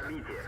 Пробитие.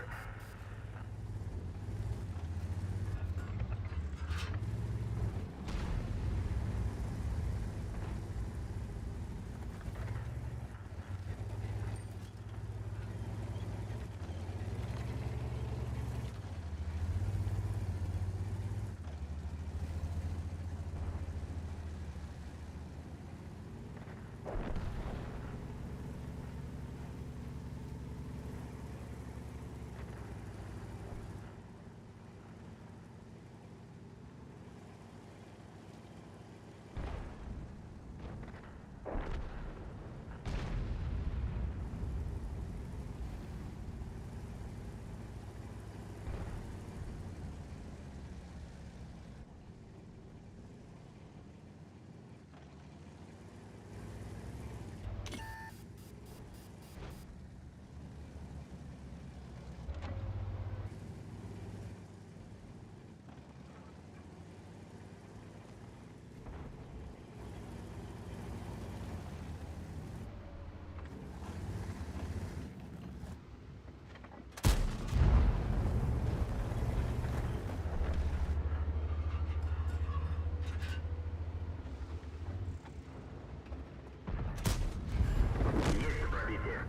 Есть пробитие.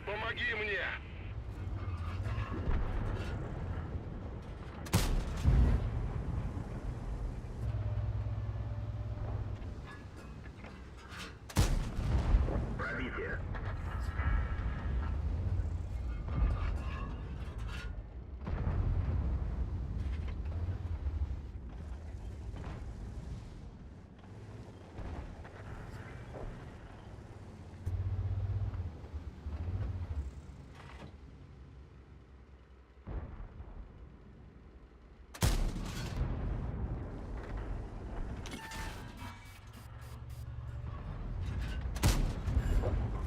Помоги мне! Пробитие.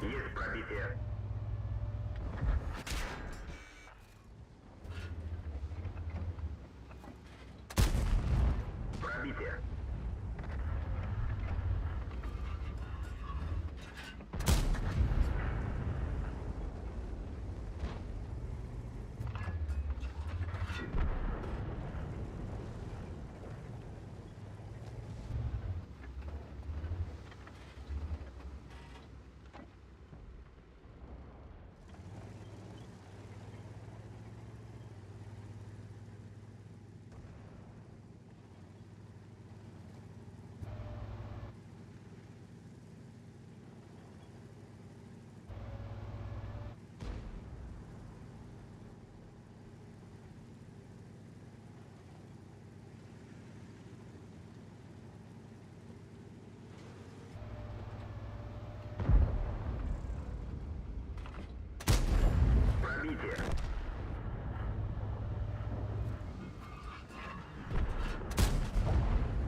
Есть пробитие. Пробитие. Пробитие.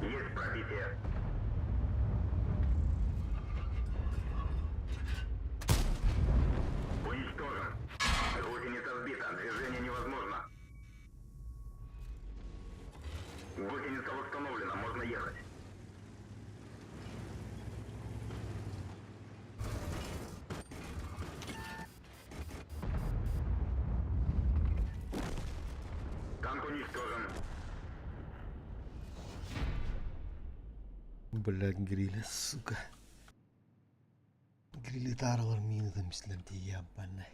Есть пробитие. Уничтожен. Гусеница сбита. Движение невозможно. Гусеница восстановлена. Можно ехать. Танк уничтожен. Блядь, гриля, сука. Грили тааралар миинытын мислэр тиийэббаннай.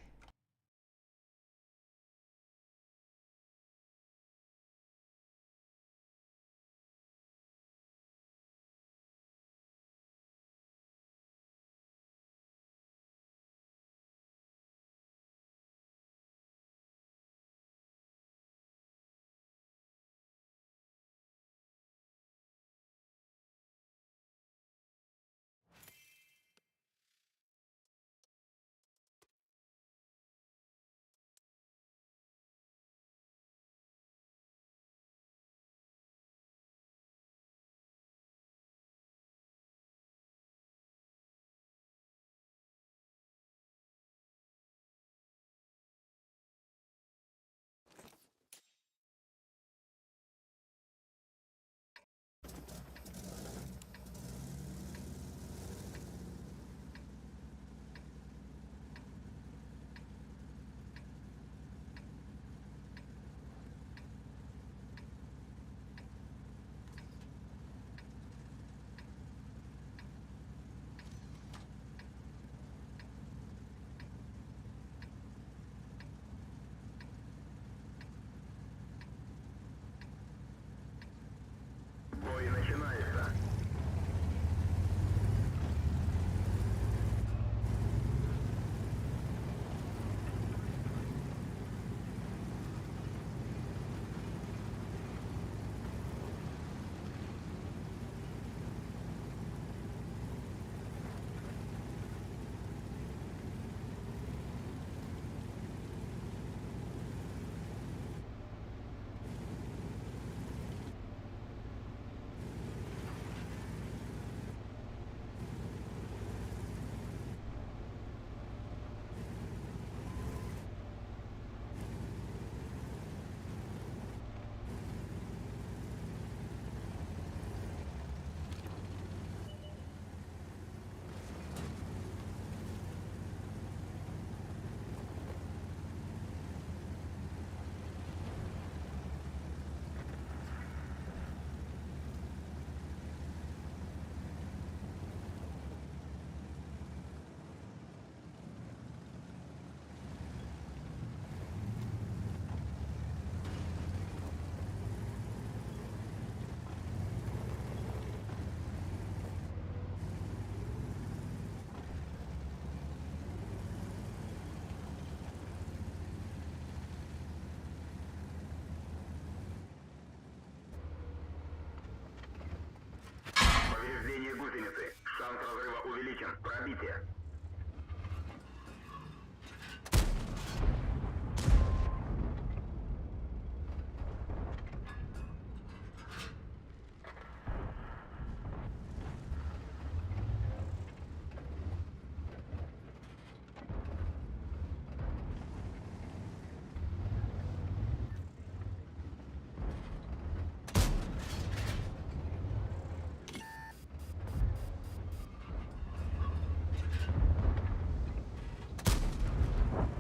Уничтожен. Пробитие.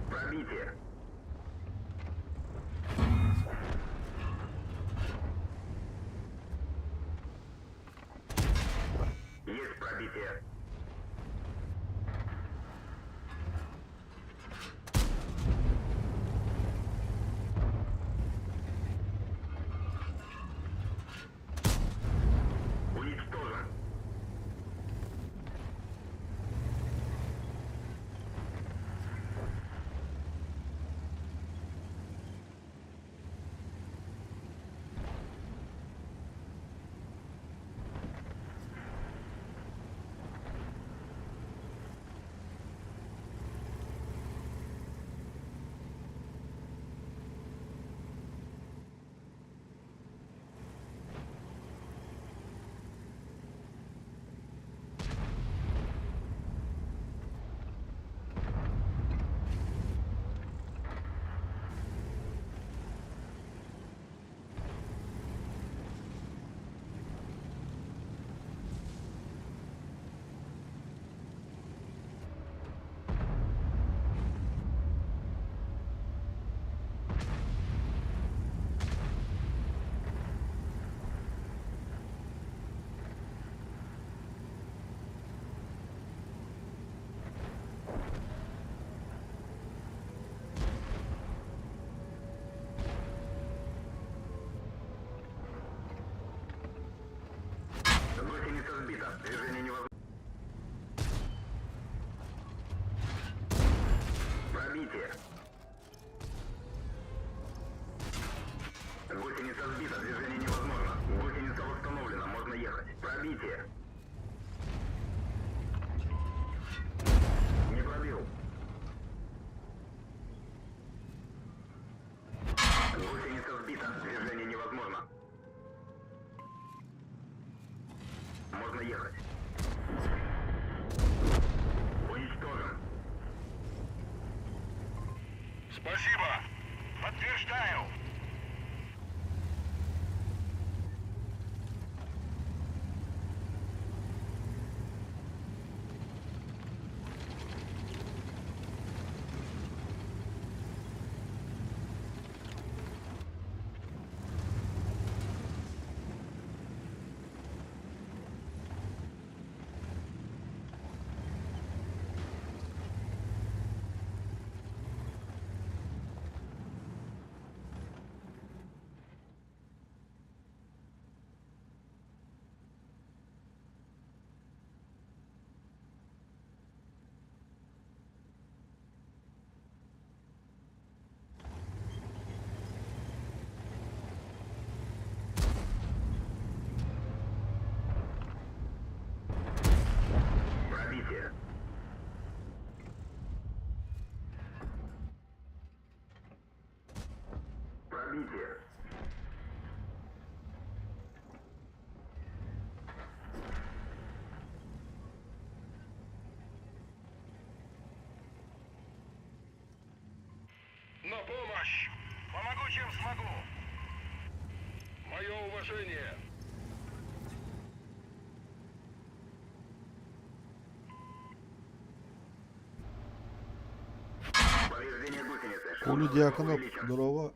Пробитие. Есть пробитие. Уничтожен. Гусеница сбита. Движение невозможно. Пробитие. Гусеница сбита. Движение невозможно. Гусеница восстановлена. Можно ехать. Пробитие. Не пробил. Гусеница сбита. Движение невозможно. Можно ехать. Уничтожен. Спасибо. Подтверждаю. Пробитие. Пробитие. На помощь! Помогу, чем смогу. Мое уважение. Повреждение гусеницы. Коля Шанс Дьяконов, увеличен. здорово.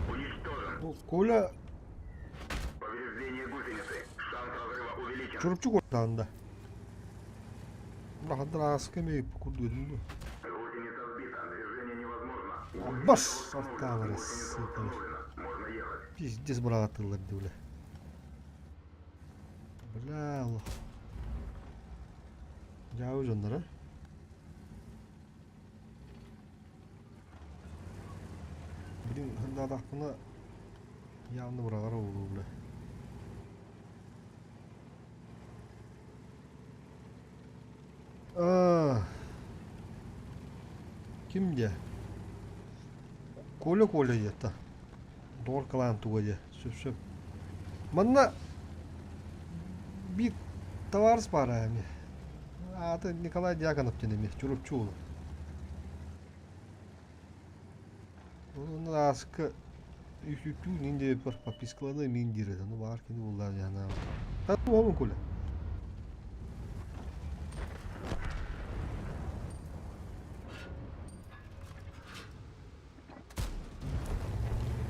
Уничтожен. Бу Коля Повреждение гусеницы. Шанс разрыва увеличен. Чурапчы куортаанда. Улахан ааска эмиэ курдук этим дуо? Гусеница сбита. Движение невозможно. Бас Гусеница артаалара восстановлена. сыпалар. Можно ехать. Пиздец быраҕаттыыллар дии бля. Бля олох. Дьаабы дьонноро. Стримнаатахпына явно быраҕар буолуо бля. Аа, ким диэ? Коля Коля диэтэ. Доҕор кылаан туга диэ. Сөп-сөп. Манна биир табаарыс баара эмиэ. Аата Николай Дьяконов диэн эмиэ, Чурапчы уола. Онон ааска үтүтүү мин диэбиппэр подпискаланыы мин диир этэ. Ну баар кини буоллаа дии санаабытым. Уолун Коля.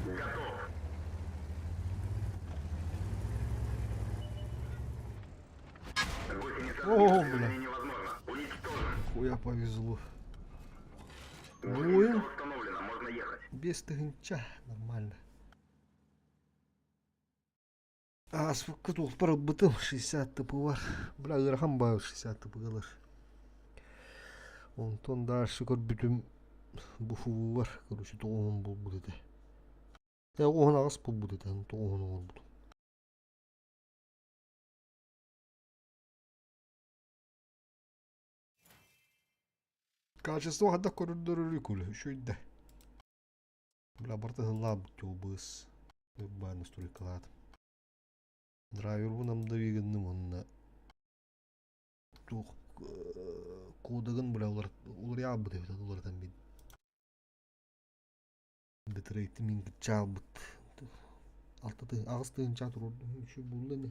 Готов. Гусеница О, сбита. бля. Движение невозможно. Уничтожен. Хуя повезло. Гусеница Воин восстановлена. Можно ехать. без тыһыынча нормально. Ааспыкка туохпар ылбытым 60 тпвар. Бля ыарахан баар 60 тпгалар. Онтон дальше көрбүтүм бу фугугар короче тоҕуһун булбут этэ. Тоҕуһун аҕыс булбут этэ, тоҕуһун оҥорбутум. Качество хайдах көрдөрөрүй күлэ үчүгэй да. Бля барыта сыллаабыт быыс. Бааны стройкалаатым. Драйвербун амда гынным уонна туох кодагын бля уларыйаабыт эбит уларытан бин. Битрейти мин кыччаалбыт. Алта тыһын аҕыс тыһыынча туруордум үчүгэй буолла ини.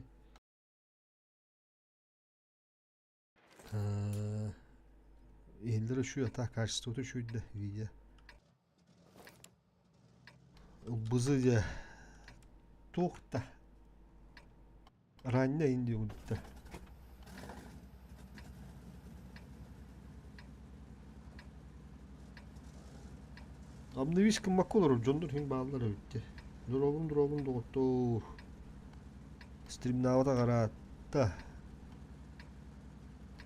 Иһиллэр үчүгэй ата качествота үчүгэй да видео. Ылбызы дьэ туох да ранняй индия курдуктар. Обновись гыммакка олорор дьоннор иһин бааллар эбит дии. Дорообун дорообун доҕоттоор. Стримнаабатах ыраатта.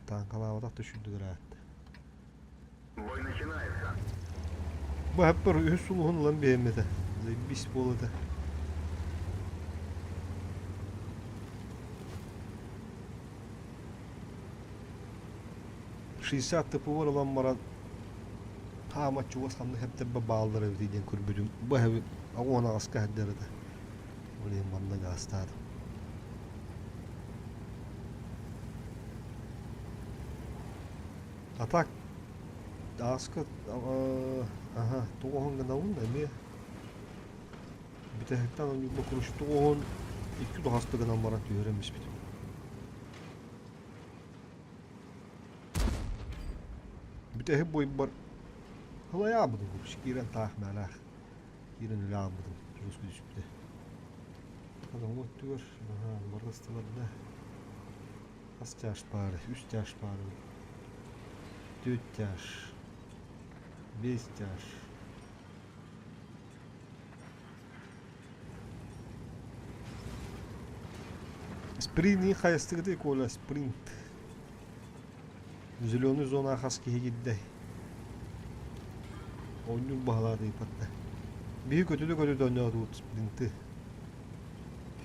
Тааҥкалаабатах да үчүгдүк ыраатта. Бой начинается. Бу хэппэр үһүс сулуһун ылан биһиэм этэ. Заебись буол этэ. 60 ТП ылан баран хаама чугас ханнык хэптэрбэ бааллар эбитий диэн көрбүтүм. Бу эһэбит оҕуон аҕаска сылдьар этэ. Ол иһин манна гаастаатым. А так ааска аха тоҕуһун гынабын эмиэ бүтэһиктэн онньук короче тоҕуһун икки хаста гынан баран түһэрэн испитим. Бүтэһик буойбар һылайаабытым короче киирэн таах мээлээх киирэн үлэ аалбытым дьулус түспүтэ. Хата өттүгэр аха барыстылар да Хас тяж паары? Үс тяж паары. Түөрт тяж. Биэс тяж. Спринт хайастыгытый Коля спринт. Зеленый зона хас киһи киирдэ. Оонньуур баһылаат ыйпатта. Биһи көтүтэ-көтүтэ оонньоотубут спринты.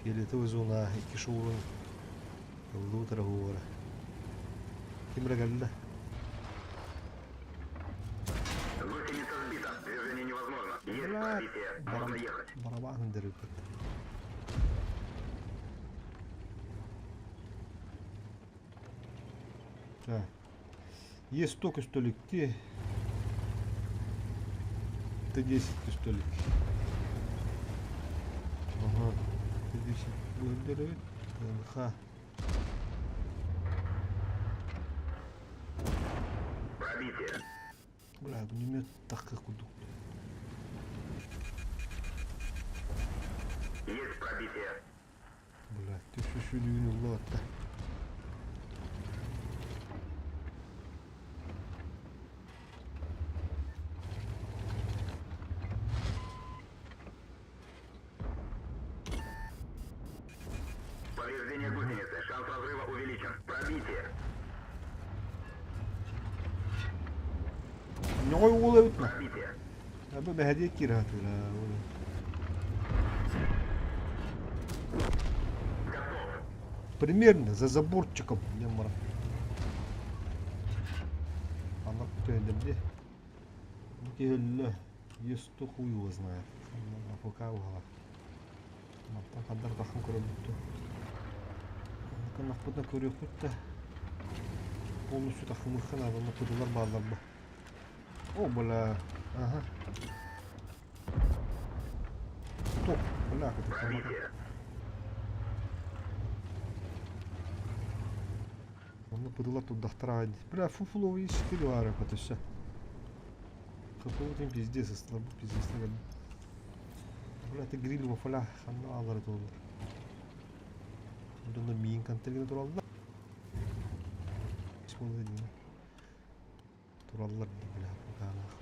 Фиолетовый зона икки шоурун Ыллыы утара Ким эрэ кэллэ? Гусеница сбита. Движение невозможно. Есть пробитие. Можно ехать. Барабан дырыппыт. Так. Есть столько столик те. Т10 столик. Ага. Т10 бөлдөрөбүт. ТНХ. Пробитие. Бля, пулемет тахка курдук. Есть пробитие. Бля, түшүшүлүүн улла Повреждение гусеницы. Шанс разрыва увеличен. Пробитие. Ньоҕой уол эбит ма? Пробитие. Абы бэһэдиэ киирэ сатыыра. Примерно за заборчиком диэн баран. Анна күтүөйдэрди. Бу киһи өллө. Есть хуй его знает. АФК уһала. Мантан хандар таххан көрөбүт дуо? Гыннахпытына көрүөхпүт да. Полностью таххымыахха наада, онно кутулар бааллар бу. О, бля. Ага. Стоп, бля, Пробитие. Онно пыдылар турдахтара аҕай. Бля, фуфловый 4 баара көтөссө. Хапыбытын пиздец ыстылар, бу пиздецтер. Бля, это гриль вафля ханна аалары тураллар. Онно миин контейнер тураллар. Тураллар бля, букаалаах.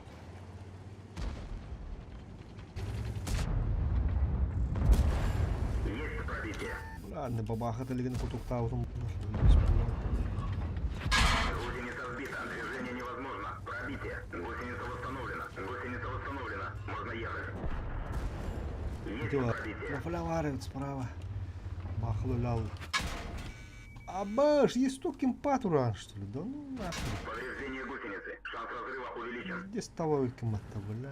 Есть пробитие. Бля, бабаха тэлигин кутуктаабытым. Гусеница сбита. Движение невозможно. Пробитие. Гусеница восстановлена. Гусеница восстановлена. Можно ехать. Есть пробитие. Вафля справа. Бахлы Абаш, есть столько импа туран, что ли? Да ну нахуй. Повреждение гусеницы. Шанс разрыва увеличен. Здесь того киматта, бля.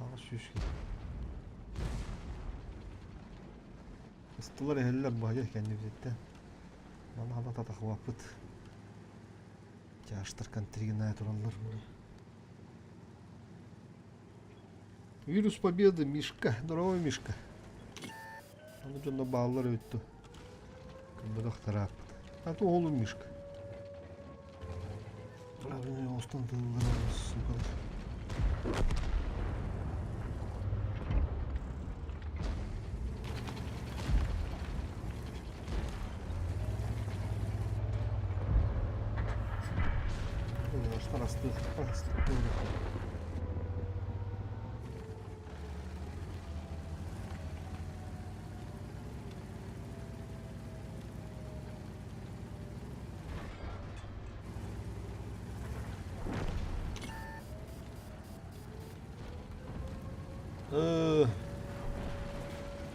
Аҕыс Ыстылар эһэллэр баһыйа кэннибититтэн. Маны хала татахыбаппыт. Тяжтар контригинаа тураллар. Вирус победы, Мишка. Здорово, Мишка. Аны дьонно бааллар өттү. Көрбөтөх тарааппыт. А то оҕолум Мишка. Правильно, остан тыллар, сукалар.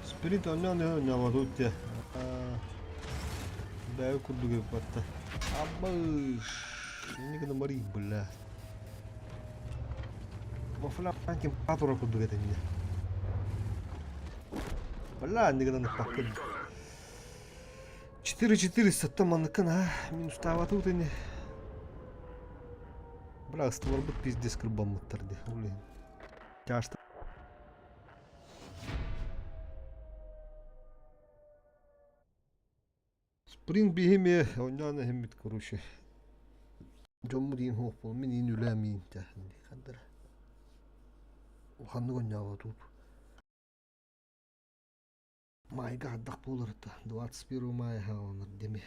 Спирит онньоон оонньооботут дии. Бэйэ курдук ыыппатта. Абыш! Инники гына барый, бля. Вафля патура курдук этиннэ. Бля, инники гынан ыппаккын. 4400 манныкын, а? Минустаабатыбыт ини. Бля, ыстыларбыт пиздец кырбаммыттар дии. Блин. Тяжто. Спринг биһими онньоон эһиммит короче. Дьоммут иин суох буолан мин иин үлэм иин хандара. Улаханнык онньооботуут. Майга ардах буолар 21 мая хааланар деми.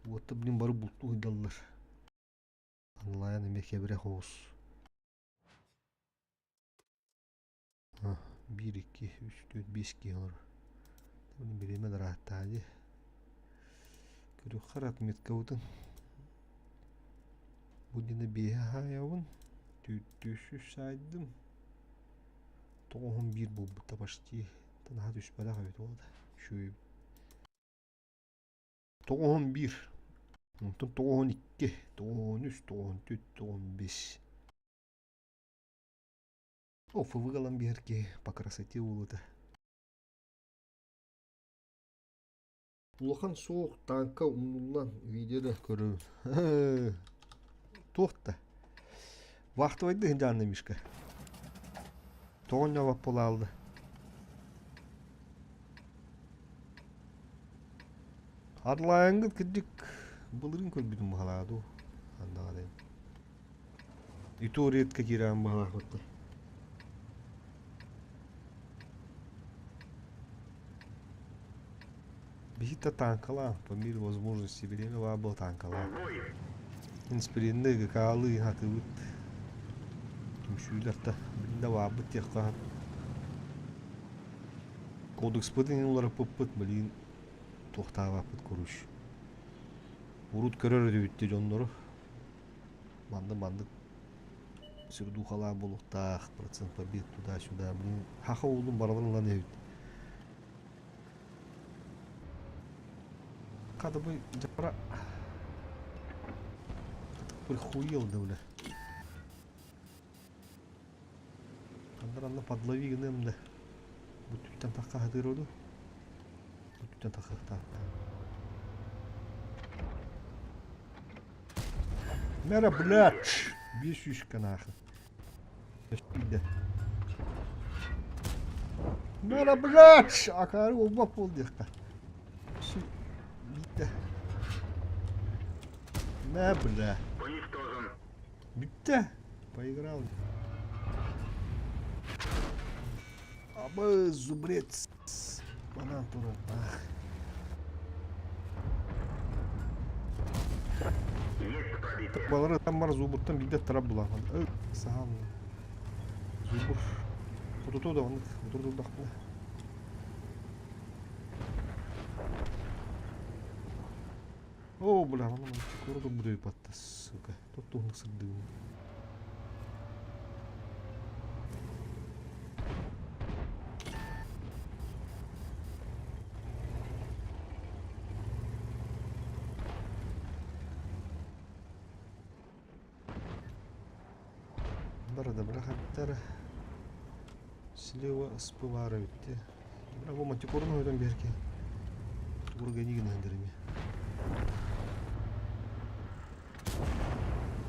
Уотта блин бары бултуу сылдьаллар. Онлайн эмиэ кэбирэх оҕус. Биир, икки, үс, түөрт, биэс киһи олорор. Бириэмэ ырааттаа дии. Көрүөххэ отметкабытын. Бу иннинэ биэһи хаайабын. Түөртүүс саайдым. 91 буолбута почти. Наһаа түспэтэх эбит ол да. Үчүгэй. 91. Онтон 92, 93, 94, 95. О, ФВ ылан биһэр киһи по красоте уолута. Улахан суох тааҥка умнуллан видеода көрөбүн. Туох да. Вахтовайды сылдьаанна Мишка. Тоҕо ньобоппулаалды. Арлааҥҥыт кырдьык былырыын көрбүтүм баһалаа дуу андаҕа диэн. И то редко киирэҕин баһалаахпыттар. Биһи танкалаан, по мере возможности бириэмэ баар буола танкалаан. Инспиринны ГК-лыы хатыбыт түмсүүлэр да билиннэ баарбыт диэххэ Кодекспытын уларыппыппыт, билигин туохтаабаппыт короче. Урут көрөр этибит дии дьоннору. Манна маннык сердухалаах буолуохтаах, процент побед туда-сюда. Блин, хаха уулун барыларын ылан иһэбит. Хадыбый дьара прихуел да бля. Анна подлови гыныам да. Бүттүттэн тахха хатыр оду. Бүттүттэн таххахта. Мэра, блядь! 500 нахуй. Мэра, блядь! Акары олбап бол диэххэ. Биттэ. Мэ, бля. Уничтожен. Бүттэ. Поиграл. Абы, зубрец. Банан турар. Ах. Есть пробитие. Балары там бар зубуртан биирдэ тарап булахан. Сахан. Зубур. Хотуту да оннук утурдурдахпына. О, бля, ону курду буду патта, сука. Тут туһунук сырдыгын. Бары да бляха Слева спылара битте. Бля, бу мантикорны өтөн берки. Бургани гына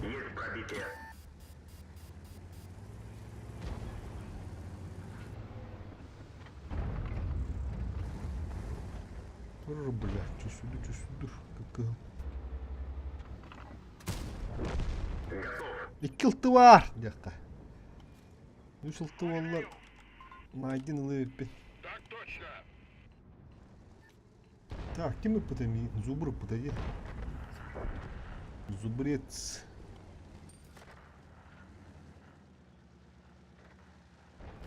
Есть пробитие. Тур, бля, чүсүдү чүсүдүр. Кыккыһым. Готов. Икки ылты бар диэххэ. Үс ылты буоллар Майдин ылыы эбиппин. Так точно. Так, ким ыппыта миигин? Зубр ыппыта дии. Зубрец.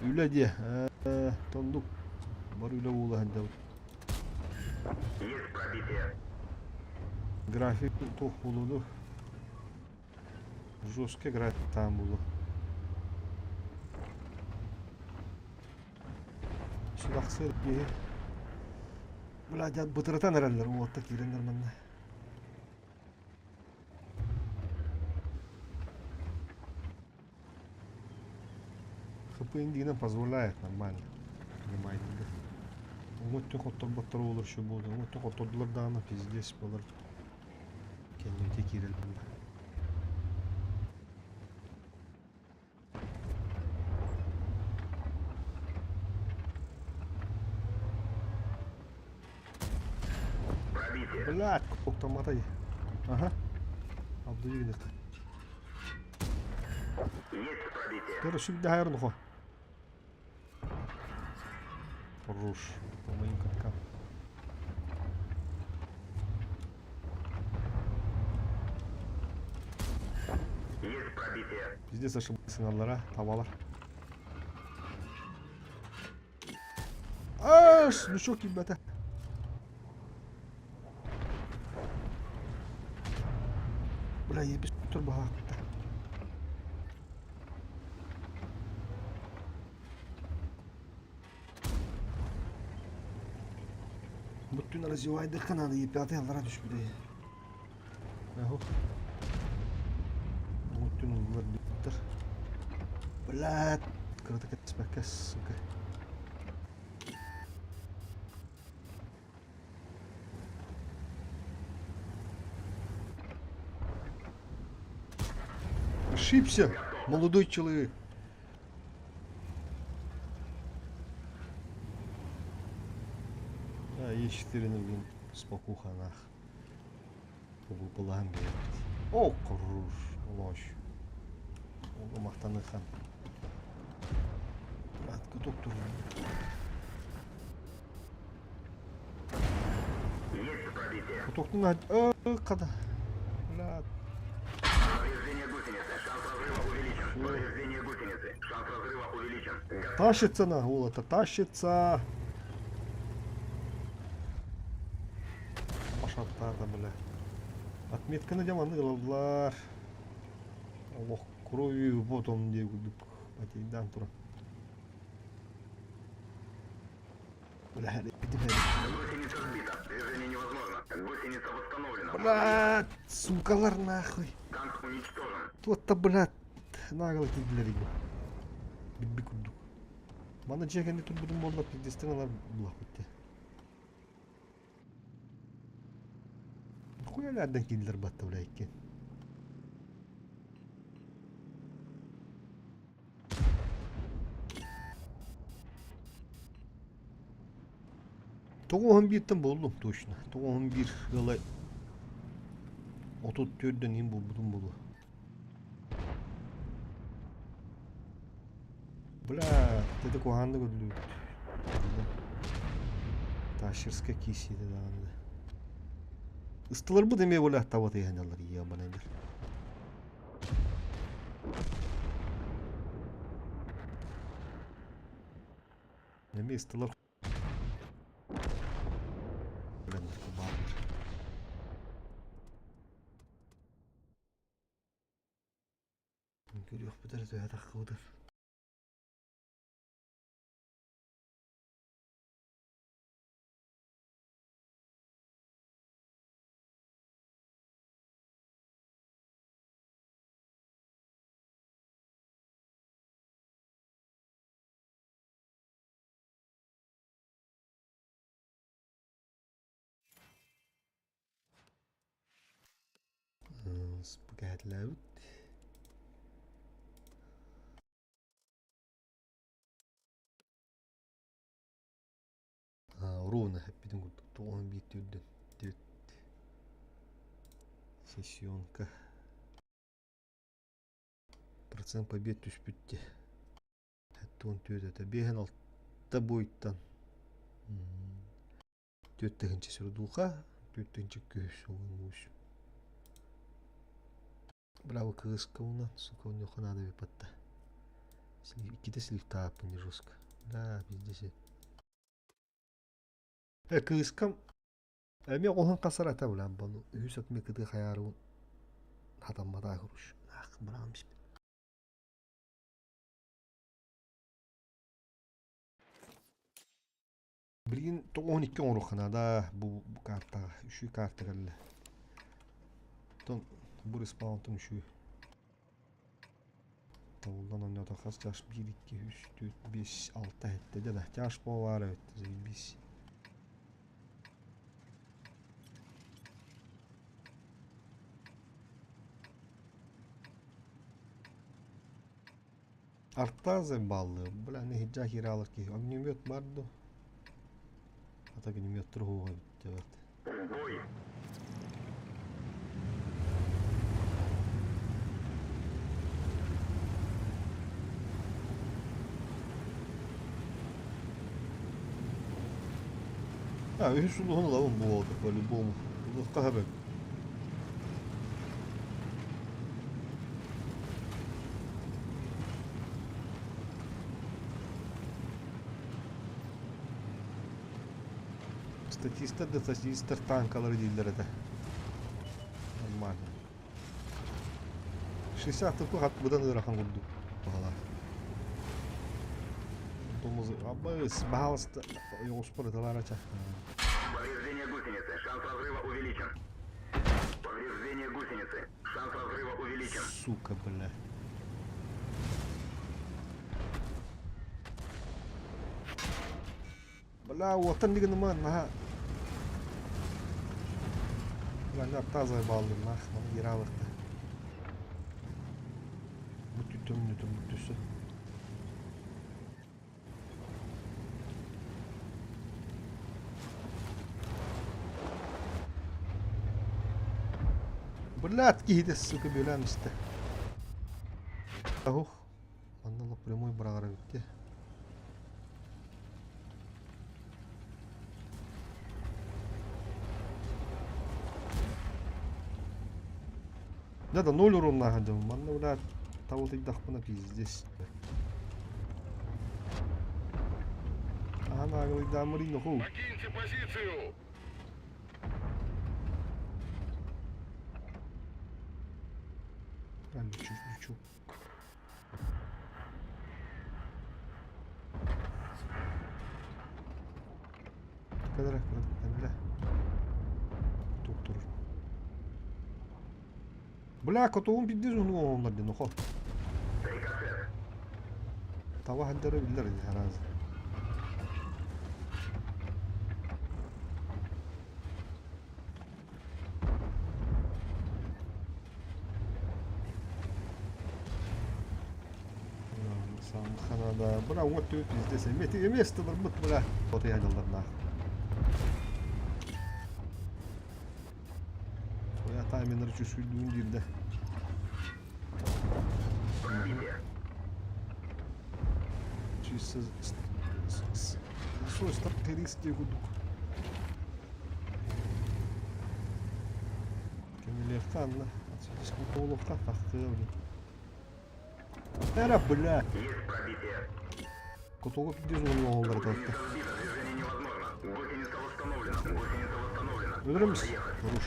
Үлэ диэ. Тондук. Бар үлэ буола сылдьабыт. Есть пробитие. График туох буолуону жесткий график таан буолуо. Сүрэхсэр киһи. Бля, дьэ бытырытан эрэллэр уолаттар киирэннэр манна. ХП индигинэн позволяет нормально. Понимаете, да? Уҥа хотторботтор буолар еще буолар. Уҥа хоттордулар даҕаны пиздец буолар. Кэнники киирэллэр. Пробитие. Блядь, автоматай. Ага. Абдуигнет. Есть пробитие. Короче, всегда хайрнухо. Руш. По моим каткам. Есть пробитие. Пиздец ошибался табалар. Аш, ну что, ребята? Бля, я без турбо. Бүттүн развивайдыхха надо, епятый аллара түспүтэ. Аху. Бүттүн уллар биттер. Блядь, кырата кэспэккэ, сука. Ошибся, молодой человек. А, Е4 блин, спокуха нах. Булан биэрбит. О, хорош, лощ. Ол мақтаныхан. Блядь, доктор. Есть пробитие. Кутоктун қада. Блядь. Повреждение гусеницы. Шанс разрыва увеличен. Повреждение гусеницы. Шанс разрыва увеличен. Готов. Тащится на это тащится. Пашаттарда, бля. Отметканы жаман ылаллар. Олох кровью потом диэ курдук батейдаан туран. Бля, Гусеница сбита. Движение невозможно. Гусеница Блядь, сукалар нахуй. Танк уничтожен. Туотта, блядь, нагло киирдилэр ини. Билбит курдук. Маны дьиэ кэннэ турбутум буолла пиздецтэн ылар булахпыт дии. Хуялардан киирдилэр батта, бля, икки. 91-тэн буоллум точно. 91 ыала 34-дөн иһин булбутум буолуо. Бля, это куһаҕаннык өллүбүт. Тащерская киирсиитэ даҕаны да. Ыстыларбыт эмиэ бля таба тыаһаналлар ебаныйдар. Эмиэ ыстылар бааллар. Көрүөхпүт эрэ төһө таххыбытыр. Спагетлээбит. Ровно эппитин курдук 91 төрдөн төрт сессионка. Процент побед түспүт дии. 74 этэ. 56 буйтан 4 тыһыынча сердуха, 4 тыһыынча күһүс уус. Браво кыыска унан, сука, у него надо выпадта. Иккитэ сливтааппын не жестко. Да, пиздец. Кыыскам эмиэ оһон хасар ата булан бону үһүс атмы кыты хаярыбын хатамматаа куруш. Ах, браам Билигин 92 оҥоруохха наада бу картаҕа, үчүгэй карта кэллэ. Оттон бу респаунтан үчүгэй. Табыллан оонньоото хас чаш 1, 2, 3, 4, 5, 6 сэттэ дьэ да чаш баар эбит заебись. Артазы баллы, бля, нэһирдьээх киирэ хаалар киһи. Огнемет бар дуо? Ата огнеметтар уһуга эбит эбит. Бой! А, үһүс улуһун ылабын буолуо по-любому. Улуохха сөп. Статистар да статистар танкалары дииллэр этэ. Нормально. 60 тупу хат быдан ыарахан курдук баҕалаах. Тумузу абыс, баһаалыста ойоҕоспор ыталаара ча. Повреждение гусеницы. Шанс разрыва увеличен. Повреждение гусеницы. Шанс разрыва увеличен. Сука, бля. Бля, уоттан дигэн наһаа Бля, тазай бааллым нах, маны гиралыкта. Бу түттөмүнүтүм бүттүсү. Блядь, киһитэ, сука, бүлээн истэ. Ух, манна прямой быраҕара эбит Да да ноль уруннааһын дьон. Манна бля табылтыйдахпына пиздец. Ахан аагалыйдааммырый ноху. Покиньте позицию! А, лечу, лечу. Кадра, бля. Тук турар. Бля, котоҕум пиздец уһун оҥоһуллар диэн охо. Таба сылдьара биллэр ини араас. Ханада, бля, вот ты пиздец, эмиэ эмиэ ыстыларбыт, бля, отуйа дьалларнаах. Своя тайминнары чувствуйдуун диир да. Чисто свой стартерист курдук. Кемилиэххэ анна буолуохтаах тахсыа блин. Эра, бля! Котуга пиздец уһун оҥоһуллар этэ. Өлөрөмүс. Хорош.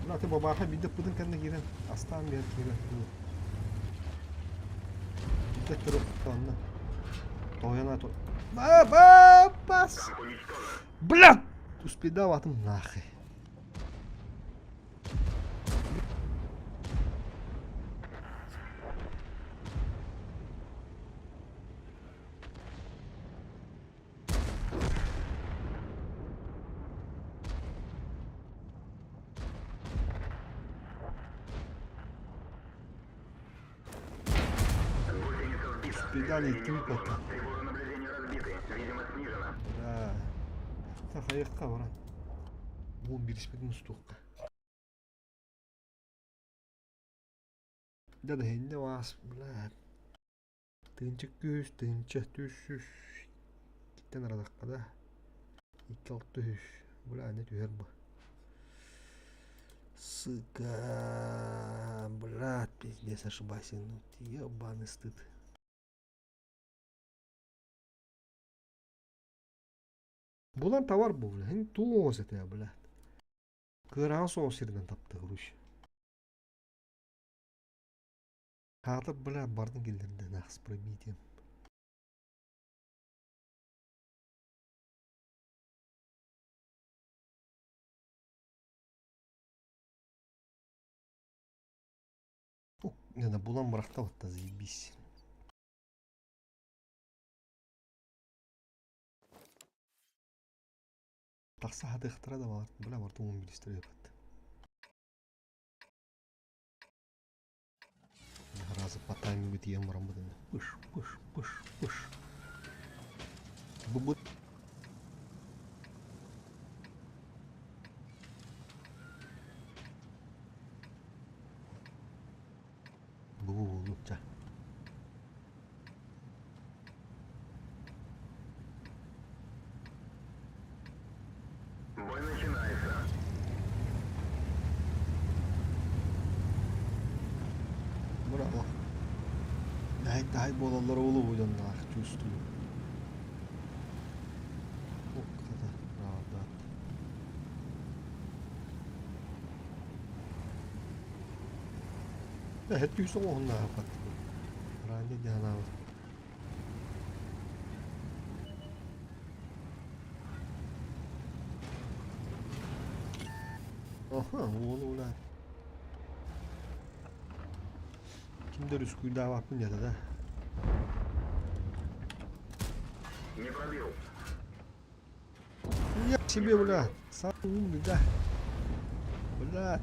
Бля, ты бабаха биирдэ пытын кэннэ киирэн астаан биэр киирэн. Биирдэ көрө онно. Тоойона то. Ба бас. Бля! Успедаватым нахуй. Педали тупо. Приборы наблюдения разбиты. Видимость снижена. Да. Так, айыққа бара. Бұл бириспетин устуохха. Да да хинне вас, бля. Тыынча күүс, тыынча түс үс. Киттен арадахха да. Икки алты үс. Бля, не түһэр бу. Сука, брат, пиздец, ошибайся. Ну, ебаный стыд. Булан товар бу, бля. Хин туос это, бля. Кыраан соҕус сиринэн таптыыр Хаатыр, бля, бардын киллэрдэ нах с пробитием. Не, булан бырахта вот заебись. Тахса хатыахтара да баар, бля, барытын уон биристэр ыыппат. Разы по таймингу тиийэн бараммыт инде. Пыш, пыш, пыш, пыш. Бу бу буоллучча. Бой начинается. Браво. Дай дай буолаллар уолу дьонноох чувствую. Укката правда. Эһэт күүс оҥоһуннаахпат. Ранее дьаһанаабыт. Аха, уолу бля. Кимдер үскүйдаабаппын диэтэ да. Не пробил. Я себе, бля, сам умный, да. Бля.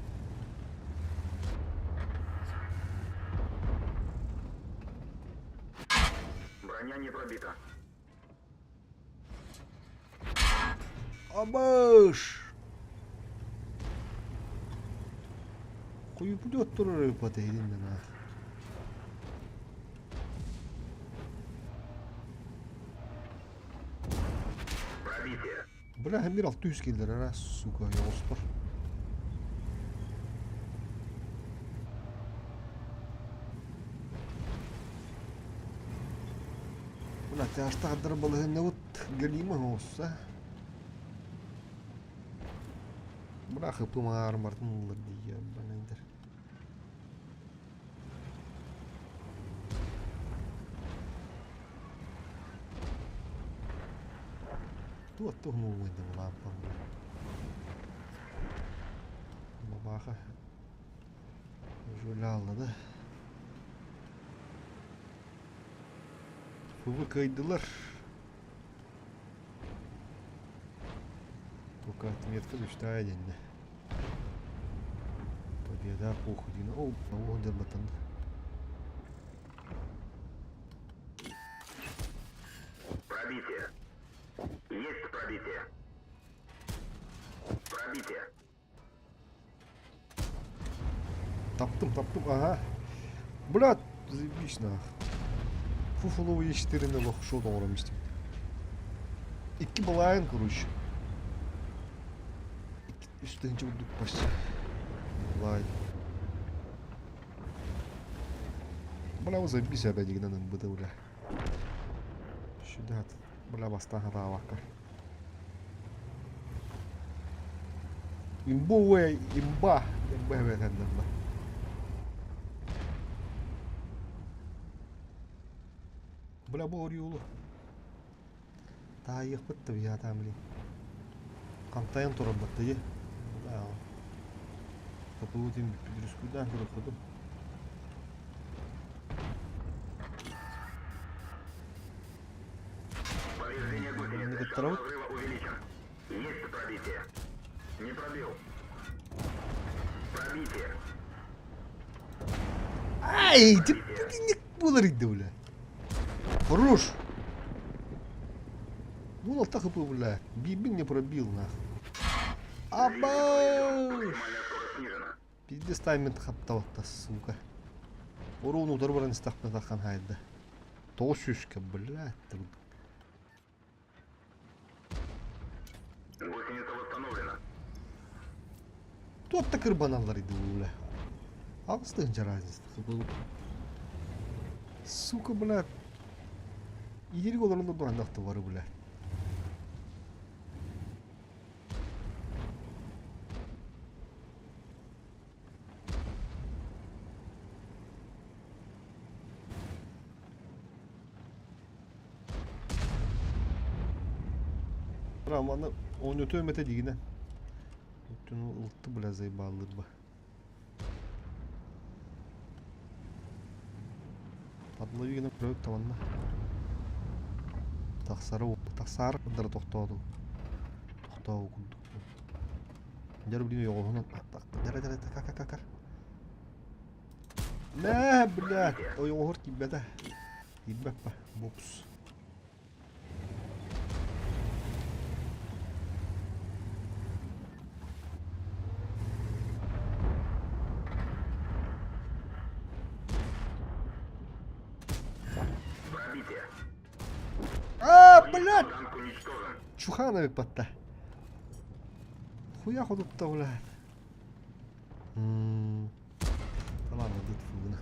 Броня не пробита. Абыш! Хуйпулет турар ыппат эһигин нах. Пробитие. Бля, мир алты үс киллэрэр сука, оҕустар. Бля, тяжтахдыр балыһыннабыт галима оҕусса. Бля, хыпымаар мартын ыллар дии, банайдар. Туох туһун улуйдум лааппам. Баха жулялла да. Фубы кыайдылар. Только отметка мечтая денне. Победа похуй дина. О, оҕон дьарбаттан. Пробитие. Есть пробитие. Пробитие. Таптым, таптым, ага. Блядь, заебись нах. Фуфловый Е4 лох шо оҥорон истим. Икки балаайын, короче. Үс тыһыынча курдук почти. Балаайын. Бля, заебись опять дигинэн ылбыта, бля. Сюда, бля, бастаан хатаабакка. Имбовая имба. Имба эбэтэннэрбэ. Бля, бу Ориолу. Таайыахпыт да биһиэхэ блин. Хантайан турарбыт дии. Капылытын бүппүт көрөхпүтүм. Повреждение гусеницы. Шанс Кыттарабыт. разрыва увеличен. Есть пробитие. Не пробил. Пробитие. Ай, ник буолар иди бля. Хорош. Ну, так и бля. Бибин не пробил, нах. Абаш! Максимальная скорость снижена. Пиздец тайминг хаптабатта, сука. Уруун утары баран истэхпинэ таххан хаайда. 900-кэ, блядь. Гусеница восстановлена. Туох да кырбаналлар иди бля. Аҕыс тыһыынча разница. Сука, блядь. Иһирик олорон да бары, бля. Романы ойноту өмөтө дигинен. Өттүн ылтты бля заебаллырба. Подловигина көрөк табанна. Тахсары тахсары кындары тохтоду. Тохтоу курдук. Дьэр блин йоҕоһунан дьэрэ дьэрэ ка ка ка ка. Мэ, блядь, ойоҕоһор киирбэтэ. Киирбэппэ, бопс. Пробитие. А, блядь! Танк уничтожен. Чухановик батта. Хуя ходутта, блядь. Да ладно, дит фугна.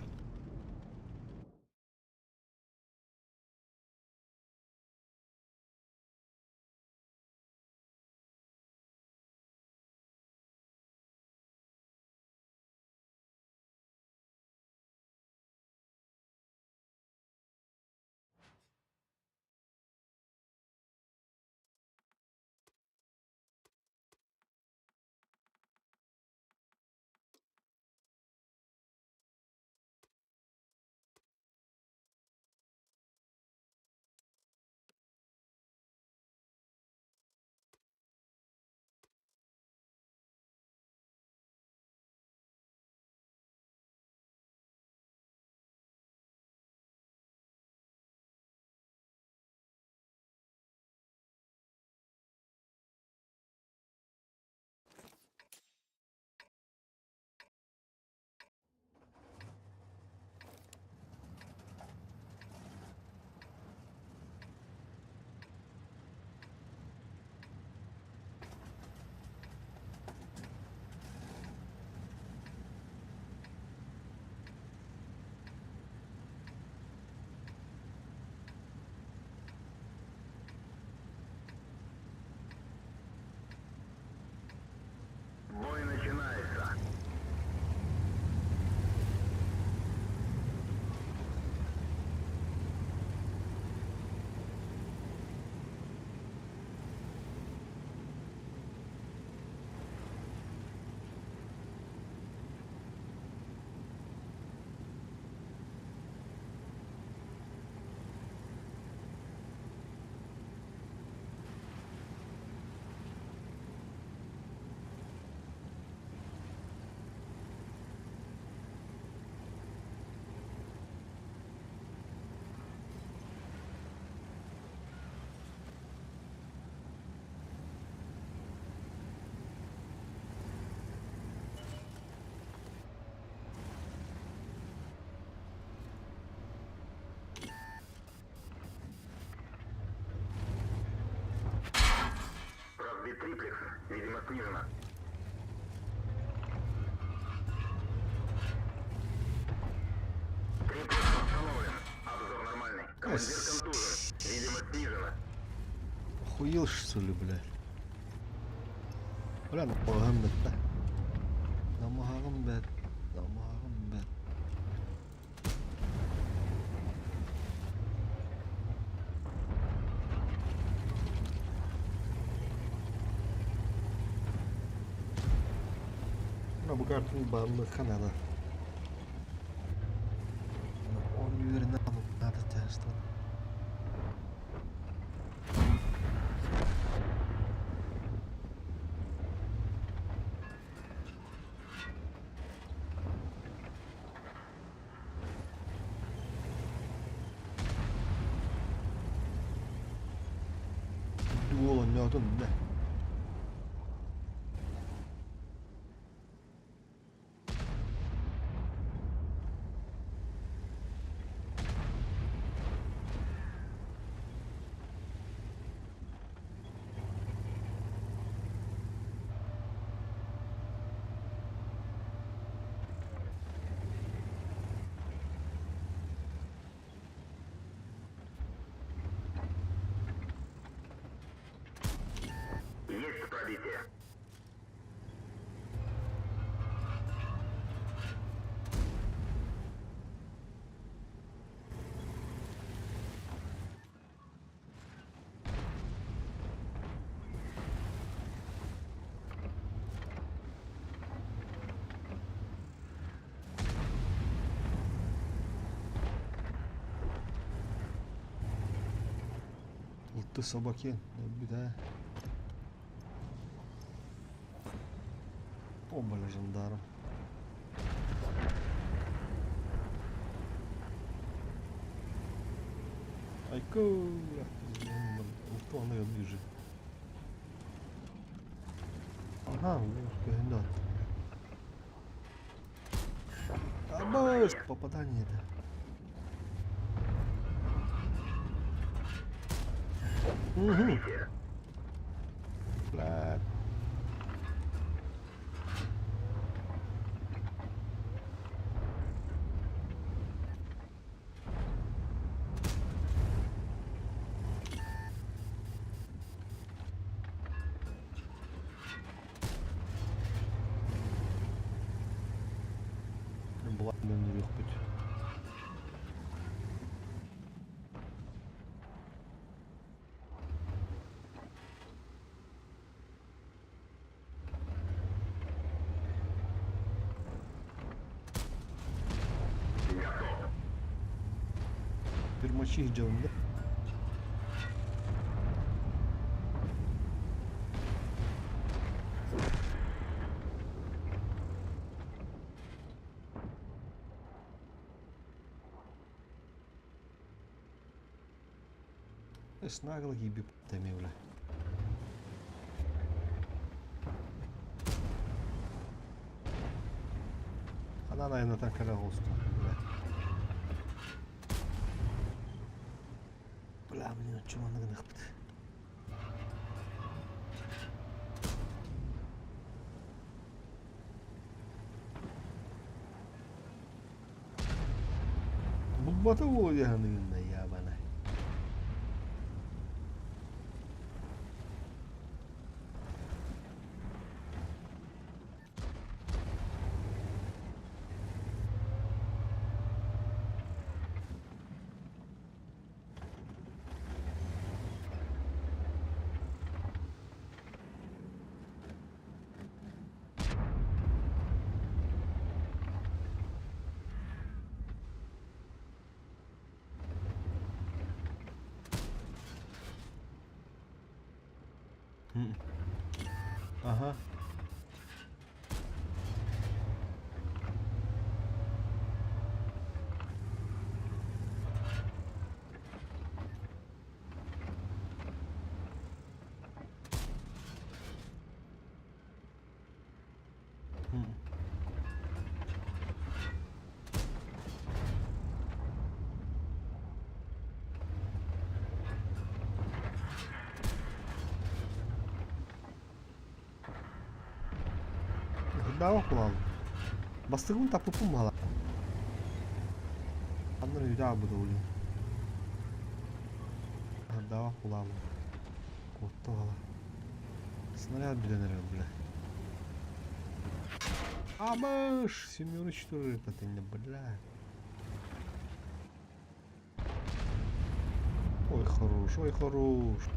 Триплекс. Видимо, снижена. Триплекс восстановлен. Обзор нормальный. Командир контужен. Видимо, снижена. Охуел что ли, блядь? Бля, намаһым бэтт. Намаһым бэт. Намаһым бэт. Бу картаны баанныахха наада. Оонньуу үөрэнэ наада чаастан. Үрдүк уол оонньоотун да. Есть пробитие. Ытты собаки, өлбүт ээ. О, бля, жандарм. Айку, Антон ее ближе. Ага, ну, Абас, попадание это. Угу. Бля. Былаан Готов. Пермочи делаем, да? Нагло гиби бля. Она, наверное, так и бля. Бля, блин, чего она гнахпит? Булбата буолуоххун ябана. Ага. Ырдаабах буолаалым. Бастыгыбын таппыппын баһала. Аннар үйдэ аабыта улин. Ырдаабах буолаалым. Куотта бала. Снаряд бүтэн эрэр, бля. Амыш! Семенович тоже это бля. Ой, хорош, ой, хорош.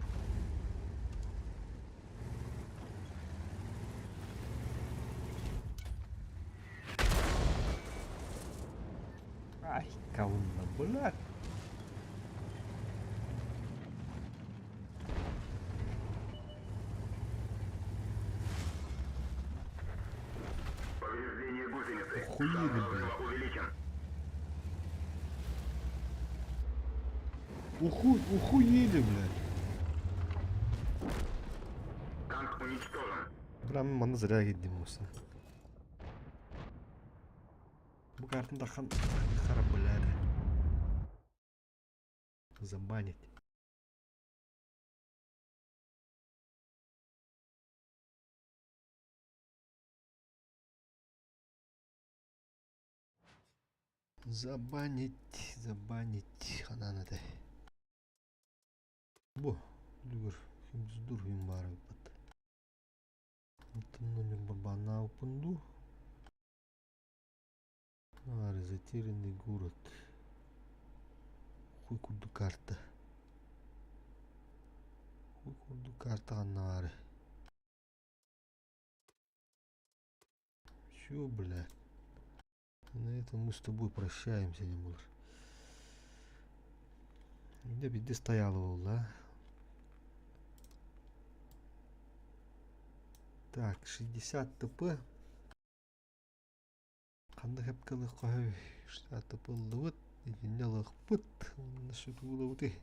Ай, кавунна, блядь. Повреждение гусеницы. Охуели, Шанс блядь. разрыва увеличен. Ухуели, блядь. Танк уничтожен. Прям манна зря киирдим уса. Бу картын тахан хара, блядь. Забанить. Забанить, забанить. Ханан этэй. Бу бүгүр химдур юм баар эбит. Оттон Ньурбабанаабыппын дуу? Аары затерянный город. Хуй курдук карта. Хуй курдук карта ханна баарый? Чё, блядь? На этом мы с тобой прощаемся, не буолар. Дьэ биирдэ стояла буолла. Так, 60 ТП. Ханна хэпкэ ылыахха сөбүй? 60 ТП ыллыбыт, итиннэ ылыахпыт, уонна сүтүүлэбитий.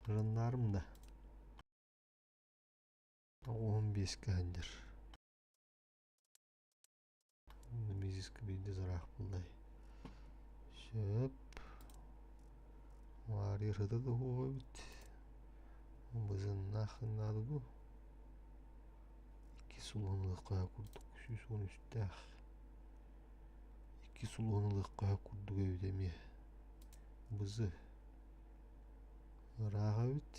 Жандарм да. 15-кэ сылдьар. Мизиска биирдэ ыраах буоллай. Сөп. Маарыйа сыта да суох эбит. Бызыннаах наада дуу. Икки сулуһун ылыахха курдук 113-тээх. Икки сулуһун ылыахха курдук эбит эмиэ. Бызы ыраах эбит.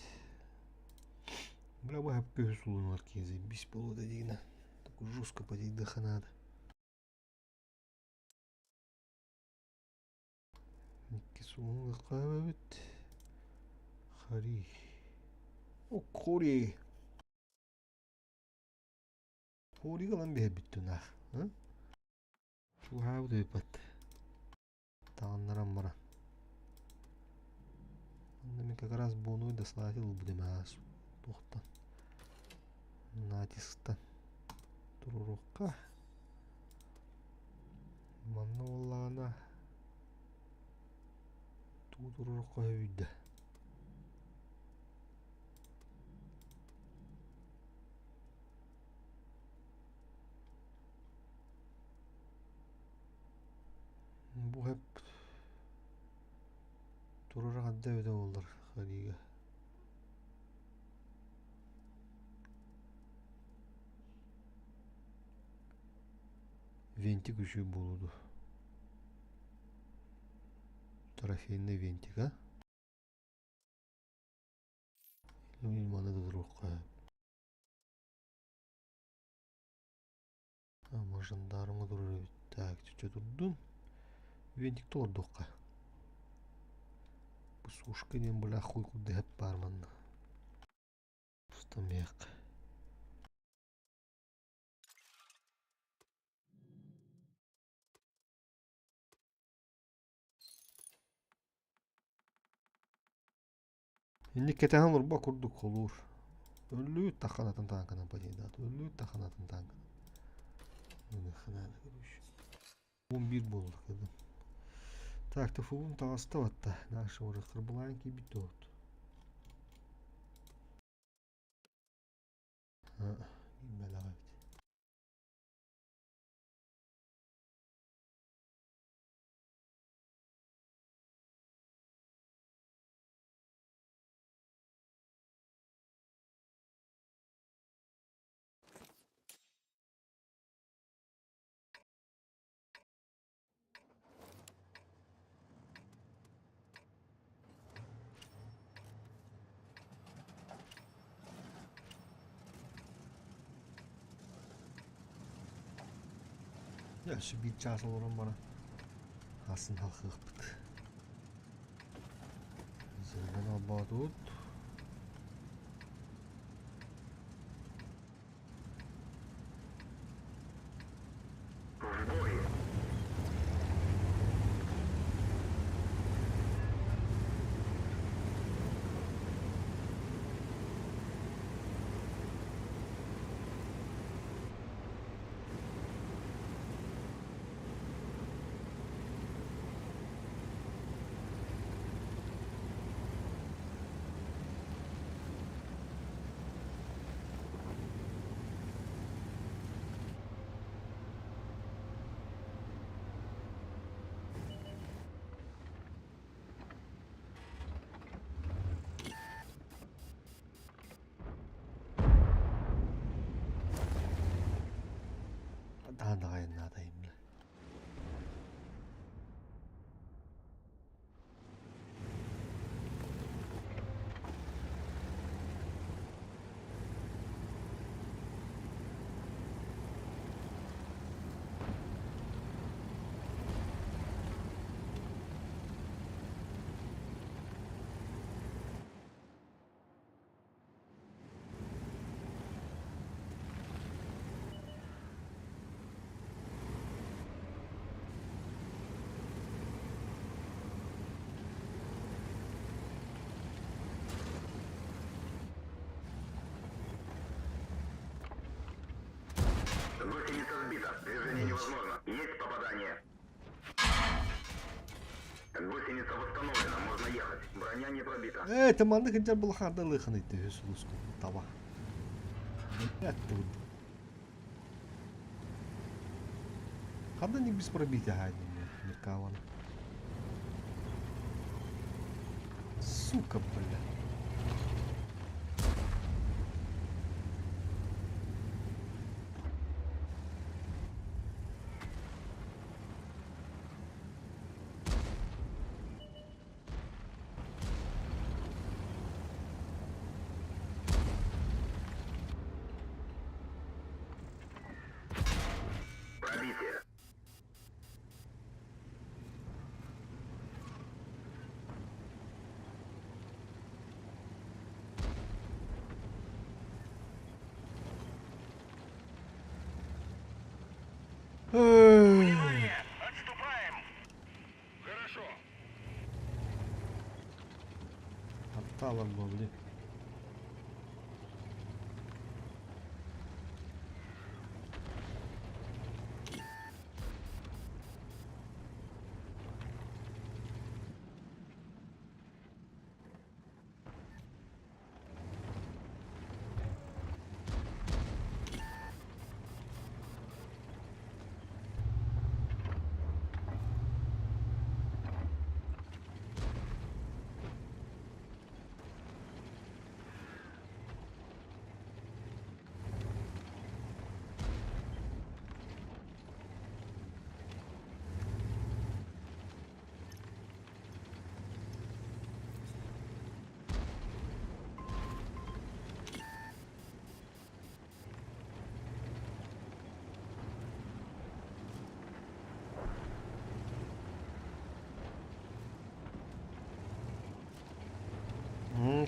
Бля, бу хапка үһүс сулуһун киһи заебись буолуо диигинэ. Такой жестко подейдыха надо. Икки сулуһун ылыахха эбит. Хари. О, Кори. Хорига ылан биэрбит тунаах. Чугаһаабыт ыыппат. Таҕыннаран баран. Онно мин как раз буонуй да слати ылбытым аас туохтан. Натисктан туруруохха. Манна буоллаҕына тугу туруруохха сөбүй да. Бу хэп турара ханна эбитэ буоллар хариига. Винтик үчүгэй буолуо дуо? Трофейный винтик, а? Или маны да туруохха Жандармы турар эбит. Так, чуть турдун. Винтик толордуохха. Бу сушка диэн бля хуй курдук баар манна. Устамыах. Инник кэтэһэн олорбо курдук холуур. Өллүүт тахханатын тааҥканан падейдаат. Өллүүт тахханатын тааҥканан. Короче. 11 буолла кыдым. Так, ТФУ-ун таҕыста батта. Наша уже кырбылаан киирбит туһут. Киирбэлэх эбит. Өссө биир чаас олорон баран асын халхыахпыт. Зырган албаатыбыт. В бой! Даҕан даҕайыннаатайым бile. Гусеница сбита. Движение невозможно. Есть попадание. Гусеница восстановлена. Можно ехать. Броня не пробита. Ээ, ты маннык инжар булахарда лыхын итти үс улуску таба. Ханна не без пробития хайдын Меркаван. Сука, бля. Пробитие. Эй. Внимание! Отступаем! Хорошо. Атталар буолли.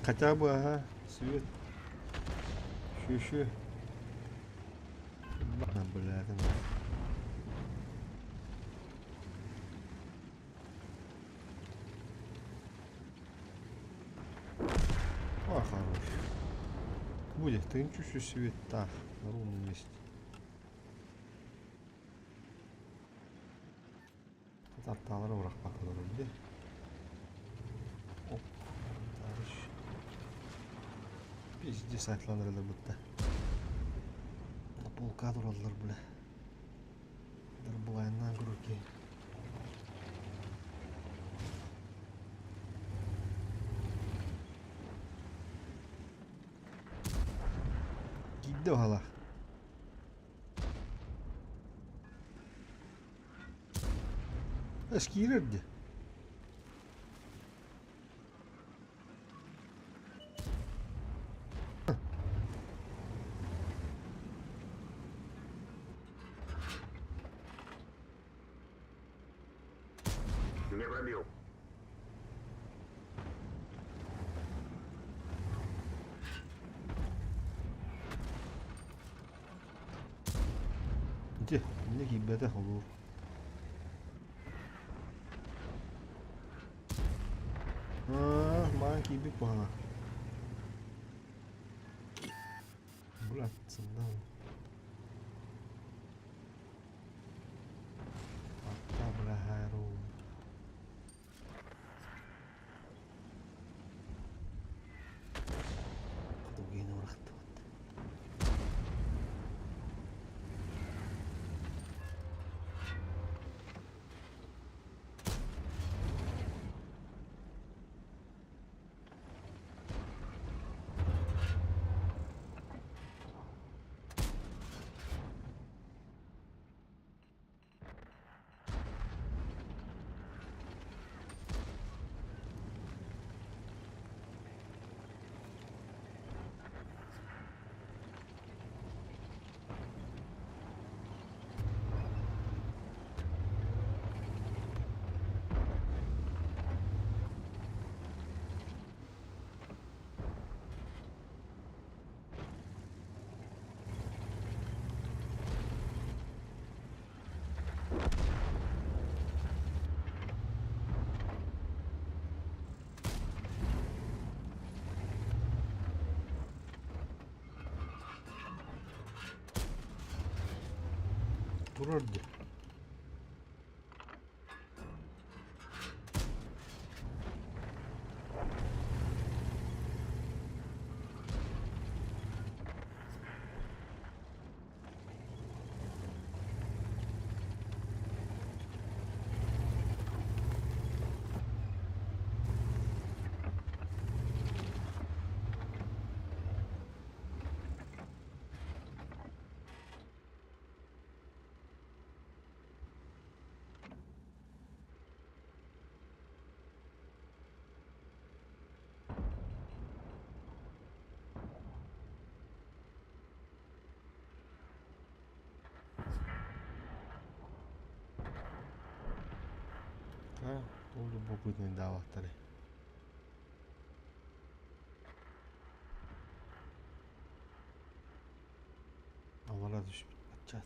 Хотя бы, ага, свет. Еще, еще. Ладно, бля, это нахуй. О, хорош. Будет, ты чуть-чуть свет так, на ровном месте. Тарталары бырахпакка дии. Оп, товарищ. Пиздец айтланырылар бутта. На полка тураллар, бля. Дарбылайынан руки. Киирдэ уһалаах. Эс киирэр дии. Не пробил. Ити, инньэ киирбэтэ холуур. Аа, маан киирбит куһаҕан. Брат, сындал. Атта быраһаару. Хотугиин урахтыбыт. Турар дии. А, ол любопытный даалаттары. Аллара түспүт баччаат.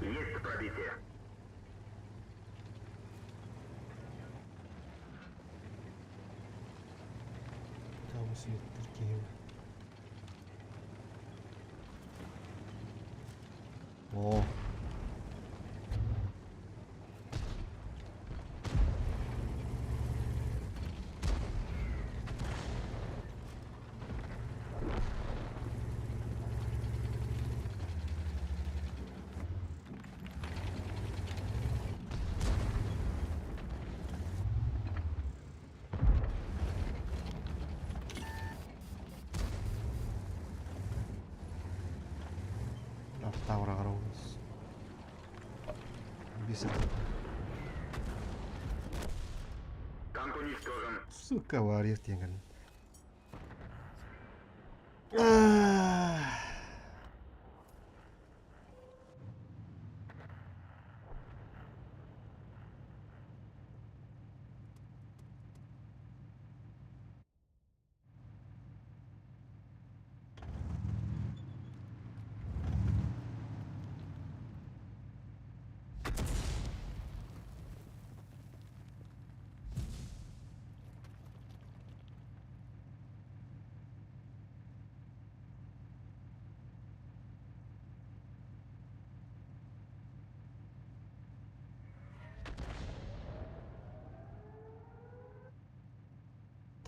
Есть пробитие. Табыс иеттер киһи. О. Тавраҕар Бесит. Танк уничтожен. Сука, варьев диэн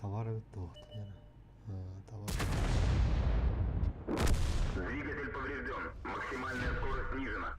Товар эбит дуо? Товар. Двигатель поврежден. Максимальная скорость снижена.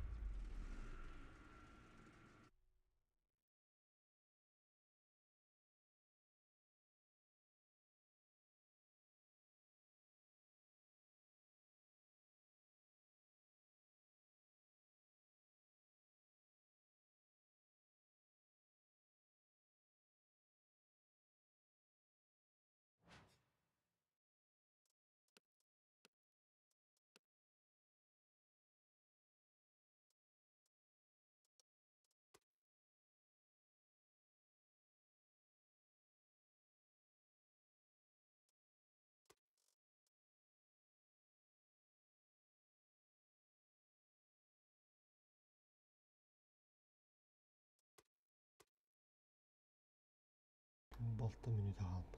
Балта мүнүүтэ хаалбыт.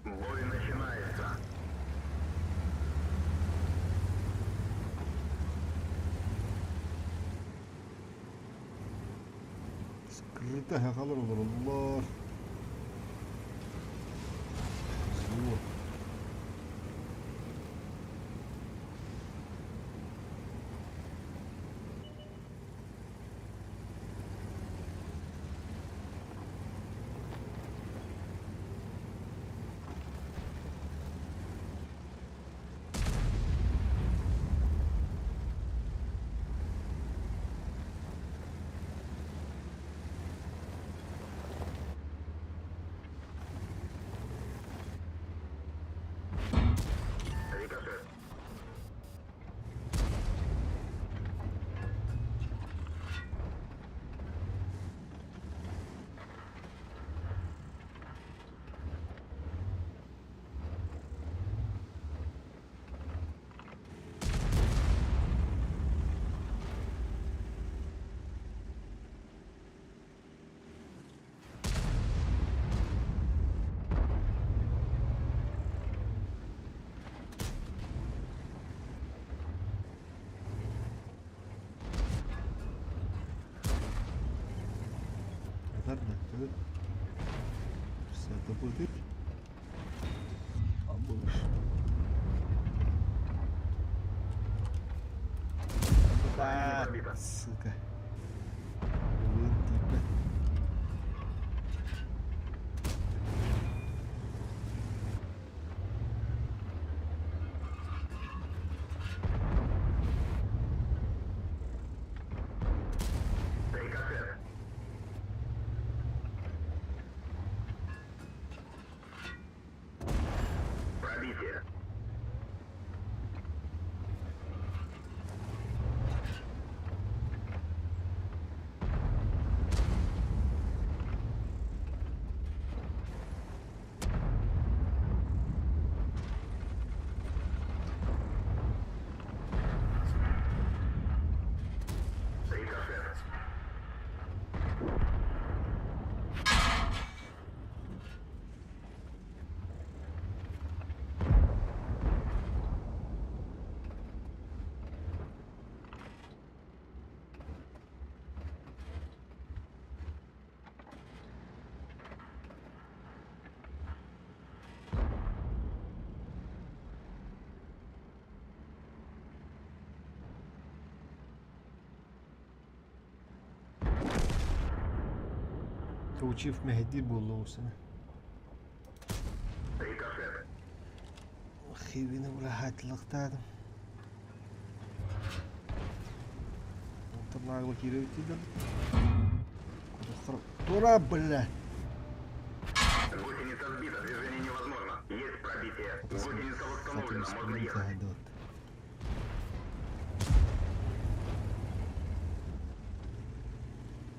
Бой начинается. Скрыта сахалар олороллор. Суох. Рикошет. Этэр да төрүт Сатабытыт Абыш. Пробито. Сука. Ылын тиийбэт. Рикошет. Пробитие. Рикошет. Учив мэһэйдиир буолла уусана. Рикошет. Хивини быраһаатылыктаатым. Онтон нагло киирэ тиийдим. Тура, бля! Гусеница сбита, движение невозможно. Есть пробитие. Гусеница восстановлена, можно ехать.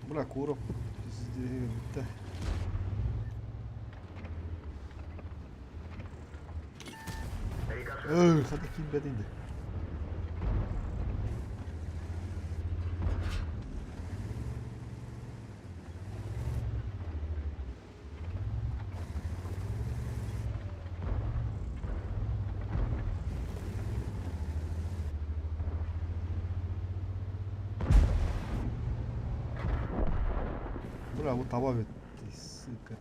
Бля, Куров бүттэ. Рикошет. Эй, хата киирбэт инде. Бля, вот таба бит, сука.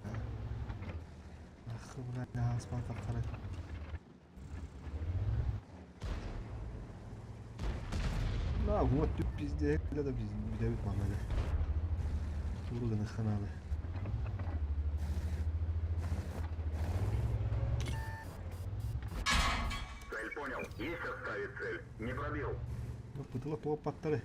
Ах, бля, ааспатах хара. На, вот. Пиздец, да бүтэбит манна дьэ. Тугу гыныахха наада. Цель понял. Есть отставить цель. Не пробил. Бытыла туоппаттары.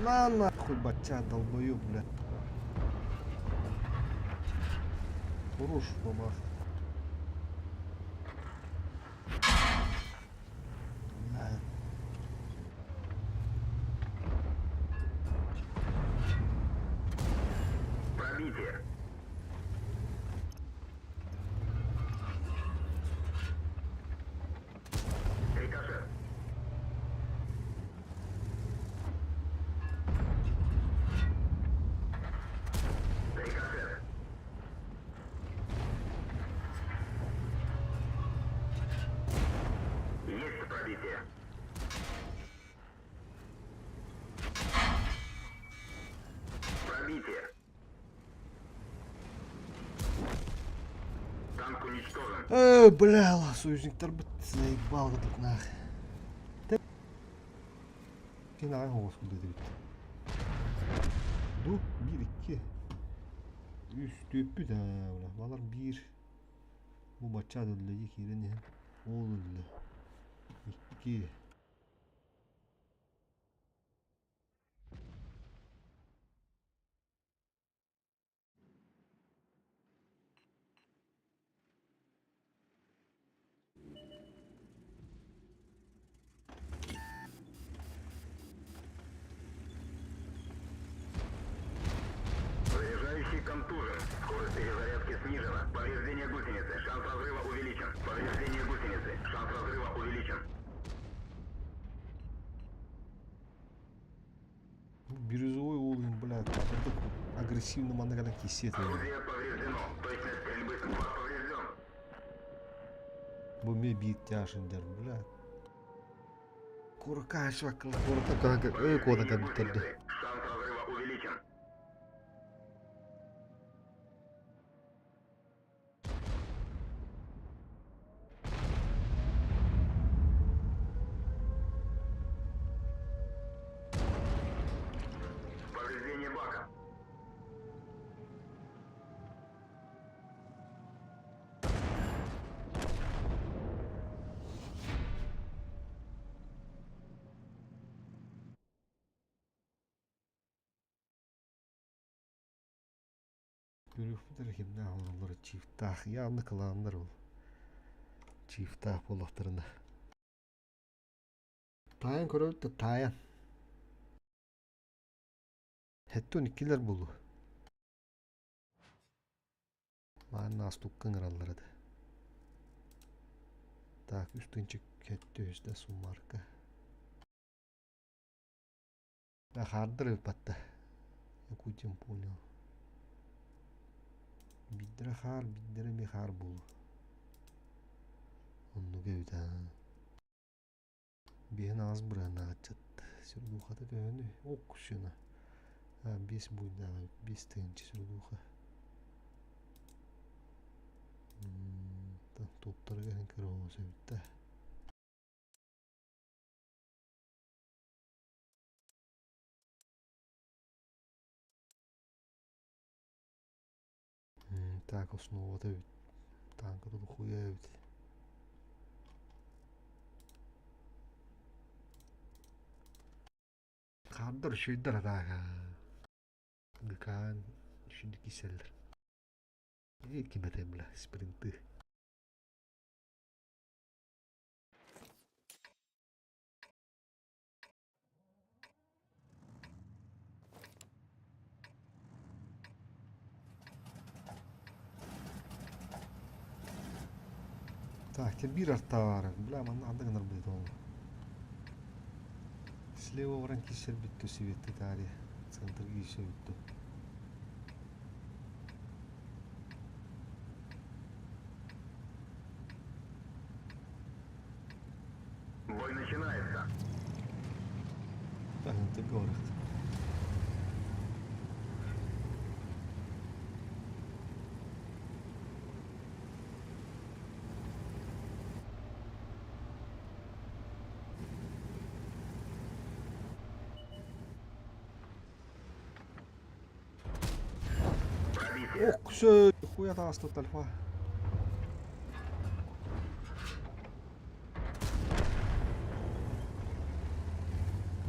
На нахуй, батя, долбоёб, бля. Хорош, бабах. Бля. Пробитие. Рикошет. Рикошет. Есть пробитие. Пробитие. Танк уничтожен. Эй, бля, союзниктар бит заебал тут нах. Кин аҕай оҕус курдук эбит. Ду биир икки үс түөппүт ээ балар биир бу бачча өллөйү киирэн иһэн ол өллө икки Заряжающий контужен. Скорость перезарядки снижена. Повреждение гусеницы. Шанс разрыва увеличен. Повреждение гусеницы. Шанс разрыва увеличен. Бирюзовой уоллин, бля, агрессивно манна кэлэн киссиэ этэ. Орудие повреждено. Точность стрельбы ствол поврежден. Бу эмиэ биир тяжин дэр, бля. Курка швакла, курка ой куота кэлбиттэр дии. Шанс разрыва увеличен. Повреждение бака. Көрүөхпүт эрэ кимнээх олороллоро чифтаах явно кылааннар ол чифтаах буоллахтарына таайан көрөбүт да таайан Хэттон иккилэр буолуо Маанна астукка ыҥыраллар этэ Так үс тыынчык хэттэ үһүстэ суммарка Хаардыр ыыппатта Якутин понял Биирдэрэ хаар, биирдэрэ эмиэ хаар буолуо Оннук эбит аа Биэһин аҕыс бырыһыаннаах ыччат Сүргуухата төһөнүй? Ок сына биэс буйдаах эбит биэс тыһыынча сүргууха Туоптарыгар иһин кыра оҕус эбит да Так, основата эбит. Танка дохуя эбит. Хаардar үчүгэйдэр атаака. Гыкаан үчүгэй киселлэр. Ким этэй бля, спринты. Так, те биир артаары. Бля, манна ханна гынар быт ол. Слева баран киирсэр бүттү сибиэтти таарыйа. Центр киирсэ бүттү. Бой начинается. Пробитие. Ох, все, хуя таҕыста альфа.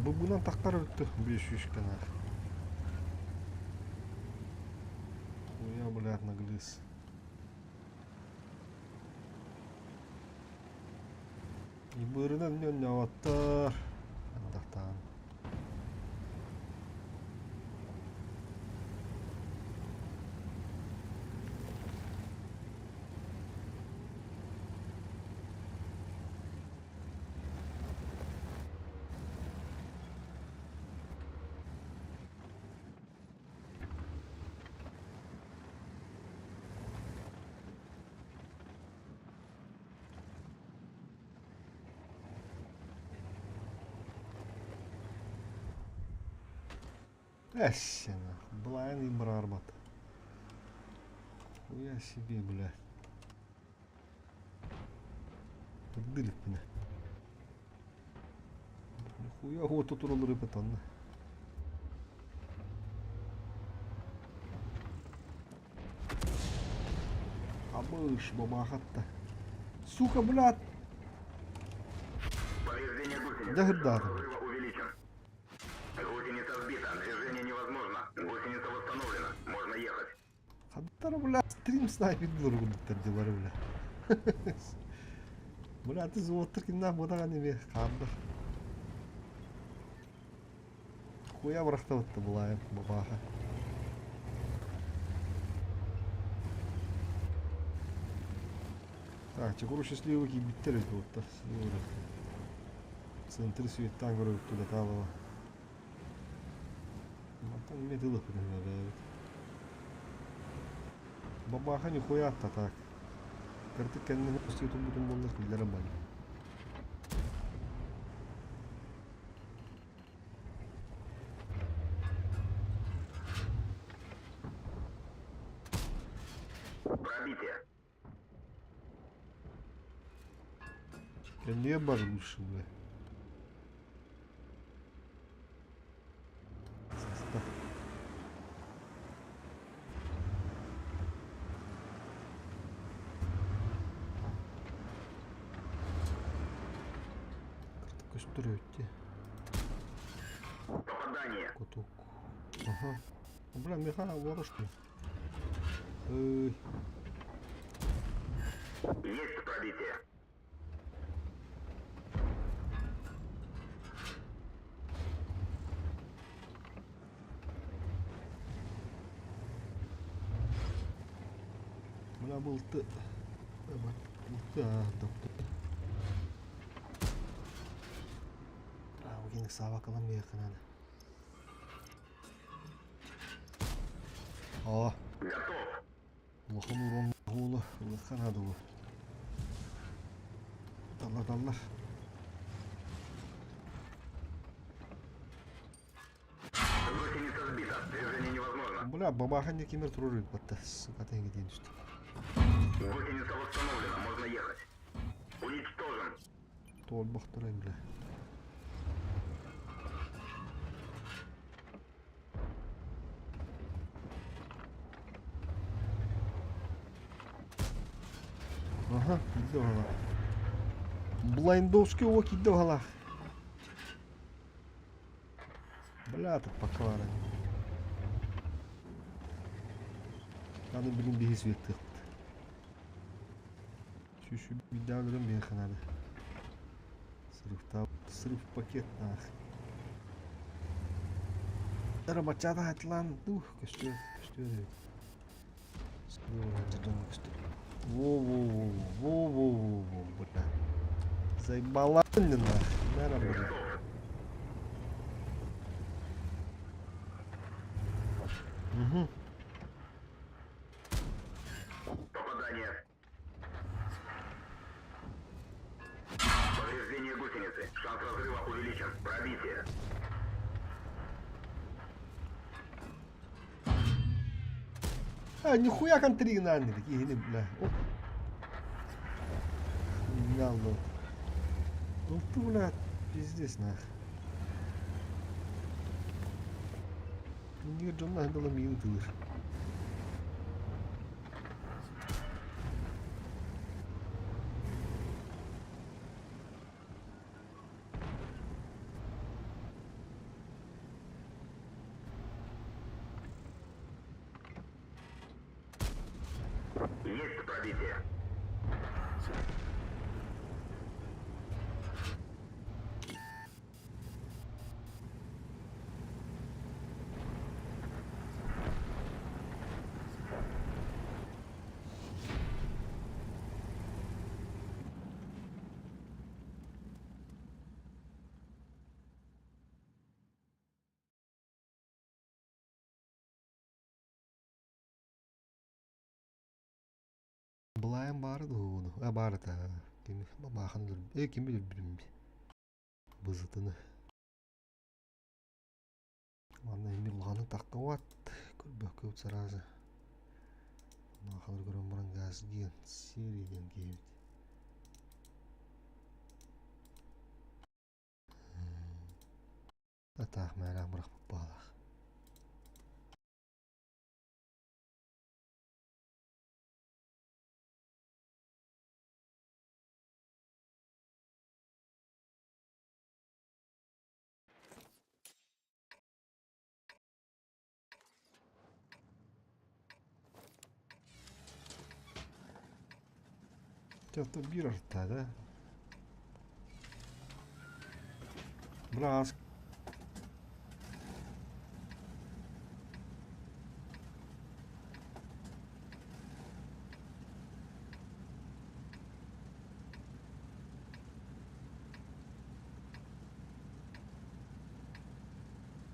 Бу-бунан тахтар өттө 500 канах. Хуя, блядь, наглыс. Ибырынан нөннөҕөттөр. Андахтаан. Эссе, нахуй, былайын ибрарбат. Хуя себе, блядь. Дырдырыппына. Нихуя вот тут рыпатанна. Абыш, бабахатта. Сука, блядь! Повреждение гусеницы. Да, Шанс да. разрыва увеличен. Гусеница сбита. Движение невозможно. Гусеница восстановлена. Можно ехать. Хантара, бля, стрим снайпер курдуктар дилары, бля. Бля, ты золоттар кинна будаҕан эми хаамдах. Хуя бырахтабытта булаайым бабааха. Так, чекуру счастливый кийбиттер эбит уоттар. Центр светтаан көрөбүт туда Мантан эмиэ тылыппытын эбит. Бабааха нихуя атта так. Кыртык кэннин устуутун буоллар киллэрэн бан. Пробитие. Кэннигэ бар лучше бля. Саста. Кыртык көстөр өттө. Попадание. Кутук. Ага. Бля, меха ворожки. Эй. Есть пробитие. Бля, был ты. Был ты, а, Браво, сава калам надо. О. Готов. Улахан урон уолу ылыахха наада буо. Даллар даллар. Гусеница сбита. Движение невозможно. Бля, бабаха не кимер турар батта. Сука, тенги диэн түстэ. Гусеница восстановлена. Можно ехать. Уничтожен. Туолбахтарай, бля. Аха, киирдэ баһалаах. Блайндовский уо киирдэ баһалаах. Бля, туппакка баара. Аны билин биһи светтыахпыт. Сүүс биирдээх өлөрөн биһиэхэ наада. Срывтаабыт срыв пакет наах. Робочата хатылаан дуу көстүө көстүө эбит. Во-во-во-во-во-во-во, бля. Заебала нах. Наверное, бля. Угу. Попадание. Повреждение гусеницы. Шанс разрыва увеличен. Пробитие. А, нихуя контригнальный, такие, бля. Оп. Хуйня, Ну ты, бля, пиздец, нах. Иннигэр дьонно дала миин ытылыр. Есть пробитие. Былаайым баара дуу? А баар этэ. Ким баахан э ким билбитим бызытыны. Манна эми улаханы тахтыбат. Көрбөккө сразу. Маахалар көрөн баран газ диэн серия диэн киһибит. Атаах мээлээх бырахпыт баалаах. Чэ, биир арта да. Быраас.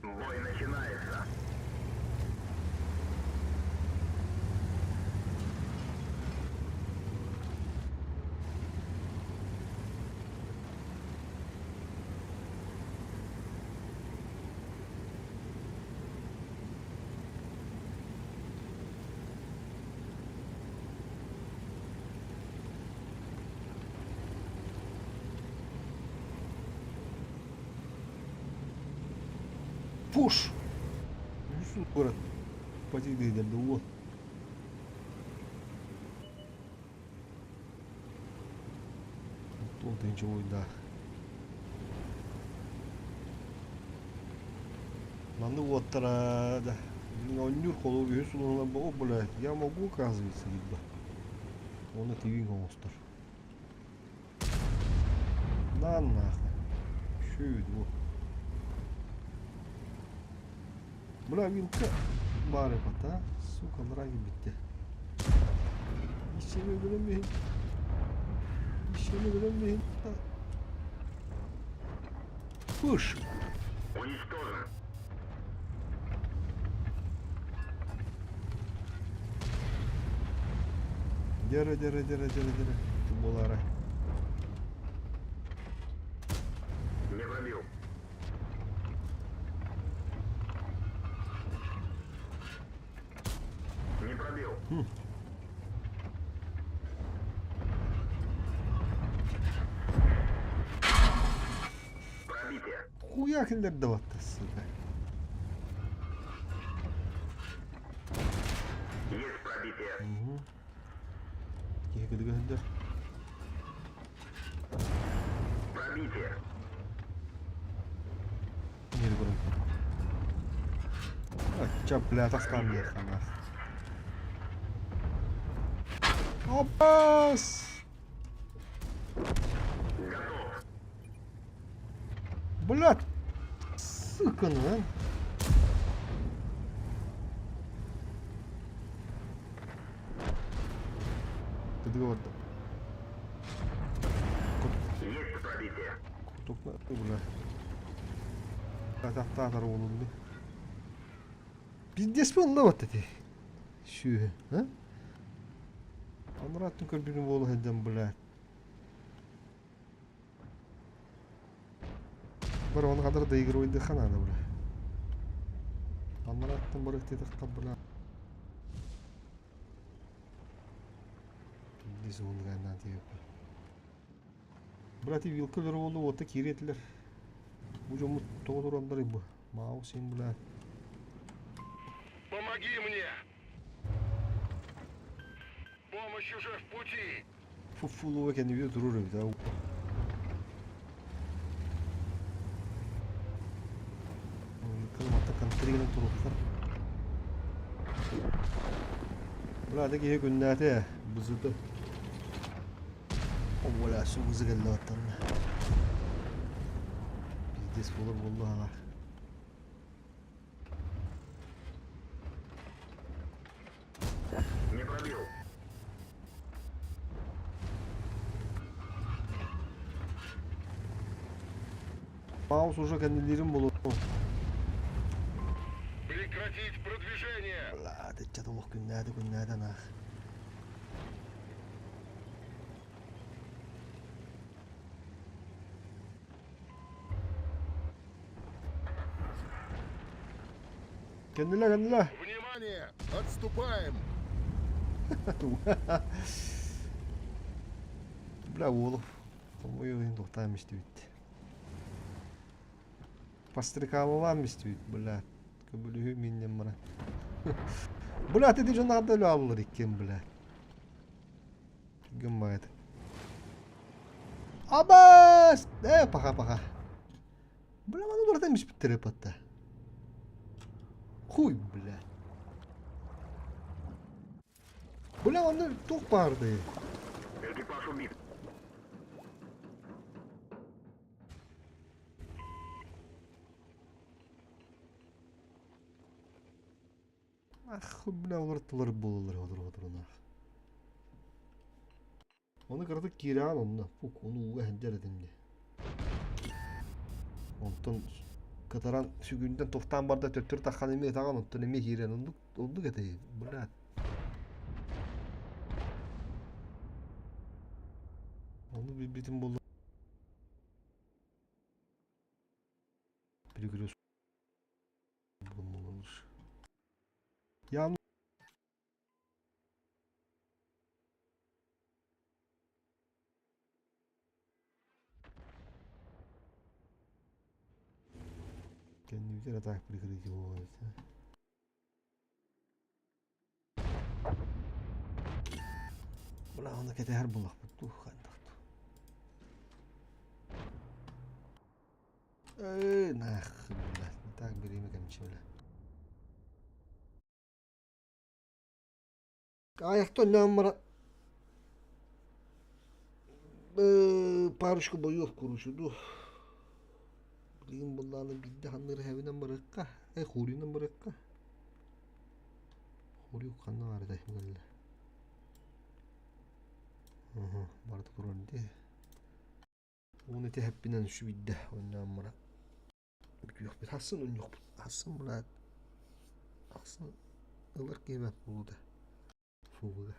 Бой начинается. Пуш! Үс город потигдейдер да уол. Ол тыынча ойдаах. Маннык уоттара да оонньуур холобур үһүс улахан о бля я могу оказывается либо уонна тивиҥ оҥостор. На нахуй. Шүт бу. Бля вилка баар эбит а. Сука нраги битте. Ишеми өлөрөн Ишеми өлөрөн Пыш! Уничтожен. Дere дere дere дere дere. Буолара. Не пробил. Не пробил. Пробитие. Хуя киллэрдэ сука. Есть пробитие. Угу. Киһи кыдыга сылдьар. Пробитие. Нер көрөн. Ачча, бля, тастан диэххэ Опас! Готов. Блядь! Сука, ну, а! Кыдыга барда. Есть пробитие. Кутукна, бля. Атахтаатар уолунду. Пиздец буолла вот эти. Сүөһү, а? Анараттын көрбүнү буола сылдьан, блядь. Бар оны кадar доигрывайдыха надо, бля. Анараттын барыктыдыхха, бля. Пиздец уонна диэппэ. Брат, вилка өлөр уолу уота киириэтилэр. Бу дьоммут тоҕо тураллар бу. Маусин, бля. Помоги мне! Помощь уже в пути! Фуфулуга кэннибит турur эбит а. Вилканы манта контригынан туруохтар. Быраата киһи күннээтэ бызыты. Оля субузы кэллэ баттанна. Пиздец буолар буолла Не пробил. Маус уже кэннилиирин булу. Прекратить продвижение! Бла, тыччат олох күннээти күннээти анаах. Кэннилэ, кэннилэ. Внимание! Отступаем! Бля, уолу. Хомойуох иһин тохтоон истибит. Пострекалалаан истибит, бля. Көбүлүһү миннем баран. Бля, ты дьон аҕда өлө аллар иккиэн, бля. Гыммаҕыт. Абас! Э, паха-паха. Бля, маны барытын испиттэр ыппатта. Хуй, бля. Бля, онно туох баардый? Экипаж убит. Ах, бля, олор тылар буолалар, олор олор Ону кыратык киирэҕин онно, фук, ону ууга сылдьар этим дии. Онтон кытаран сүгүнтэн тохтоон барда төттөрү таххан эмиэ ытаҕын, онтон эмиэ киирэн оннук оннук этэй, блядь. Ону билбитим буоллар перегруз Я Кэннибитигэр атаак прикрытие буолар эбит Бля, оны кэтэһэр буоллахпыт дуу, хайдах дуу. Эй, нах, бля, так бириэмэ кэмчи бля. Айахта онньоон баран парочку боев короче дуу билигин буоллаҕына биирдэ ханна эрэ эһэбинэн барыахха э хууринан барыахха хуурий ханна баар этэй кэллэ барыта турар дии уон ити эһэппинэн үчүгүйдэ онньоон баран бүтүөхпүт хассын унньуохпут хассын былаат хассын ылар киһи буолута фуга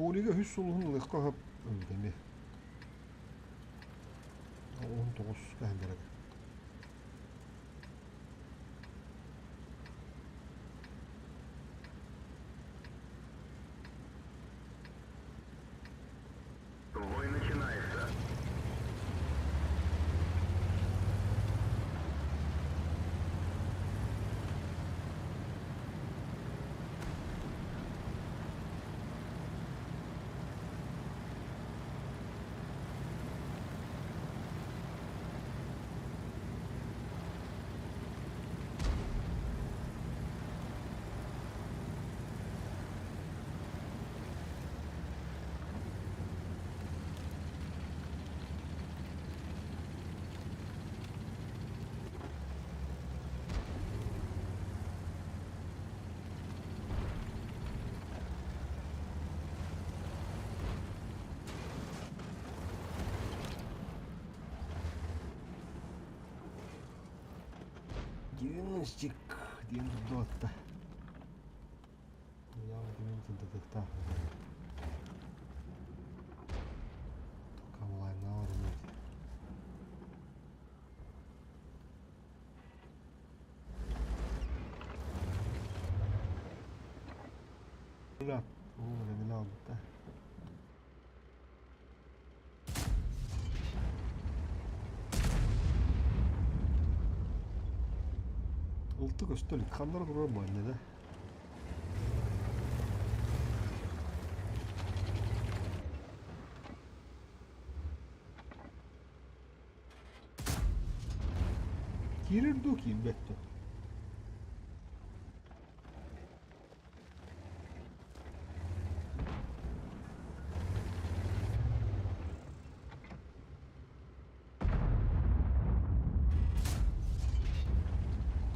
Хорига үс сулуһун ылыахха сөп эмиэ 19 кэһэллэр этэ. Бой начинается. Девяностик диэн турдуотта. Ылты көстө илик, ханнара турар бу иннэ да. Киирэр дуу, киирбэт дуу?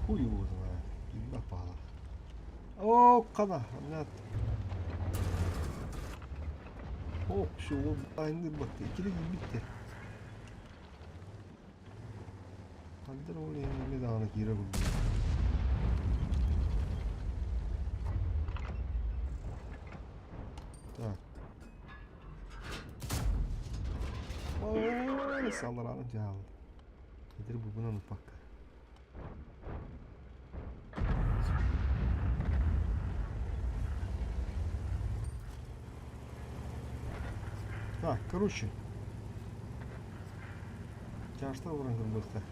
Хуй его знает. Киирбэт баҕалаах. Оо, хана, нет. О, все, ол айнырбатты. Иккини киирбиттэр. Хандар ол иһин эмиэ даҕаны киирэ курдук. Так. Ой, саллараны дьаал. Эдэр бубунан уппакка. Так, короче. Чаашта олорон көрбөхтө.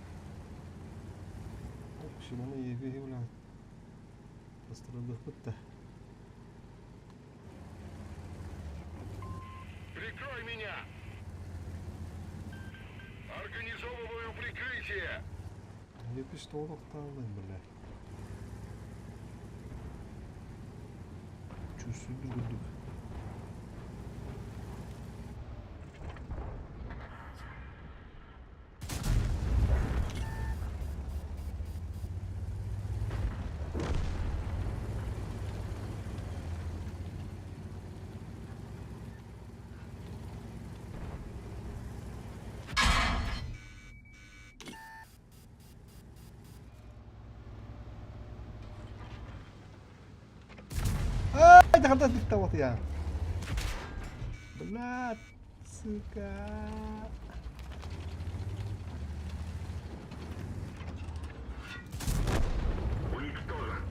Шиманы ебеһи бля. Пострадыхпыт да. Прикрой меня! Организовываю прикрытие! Лепиш толоктаалын бля. Чувствую курдук. Ай, дагда диктовал я. Блядь, сука. Уничтожен.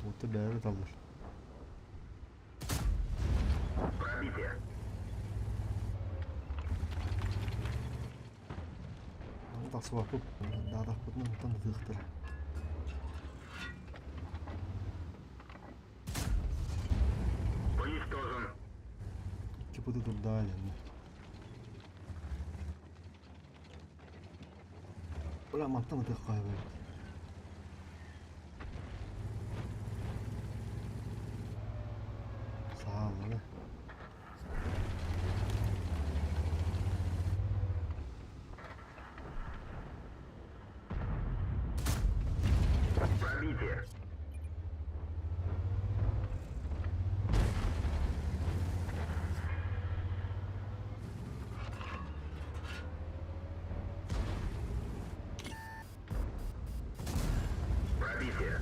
Уоту бэйэ ыталлар. Пробитие. Аны тахсыбаппыт, даадахпытынан ытан ытыахтара. Уничтожен. Икки пыты турдаа дьэннэ. Бля, мантан ытыахха эбит. Сааллана. Пробитие. Пробитие.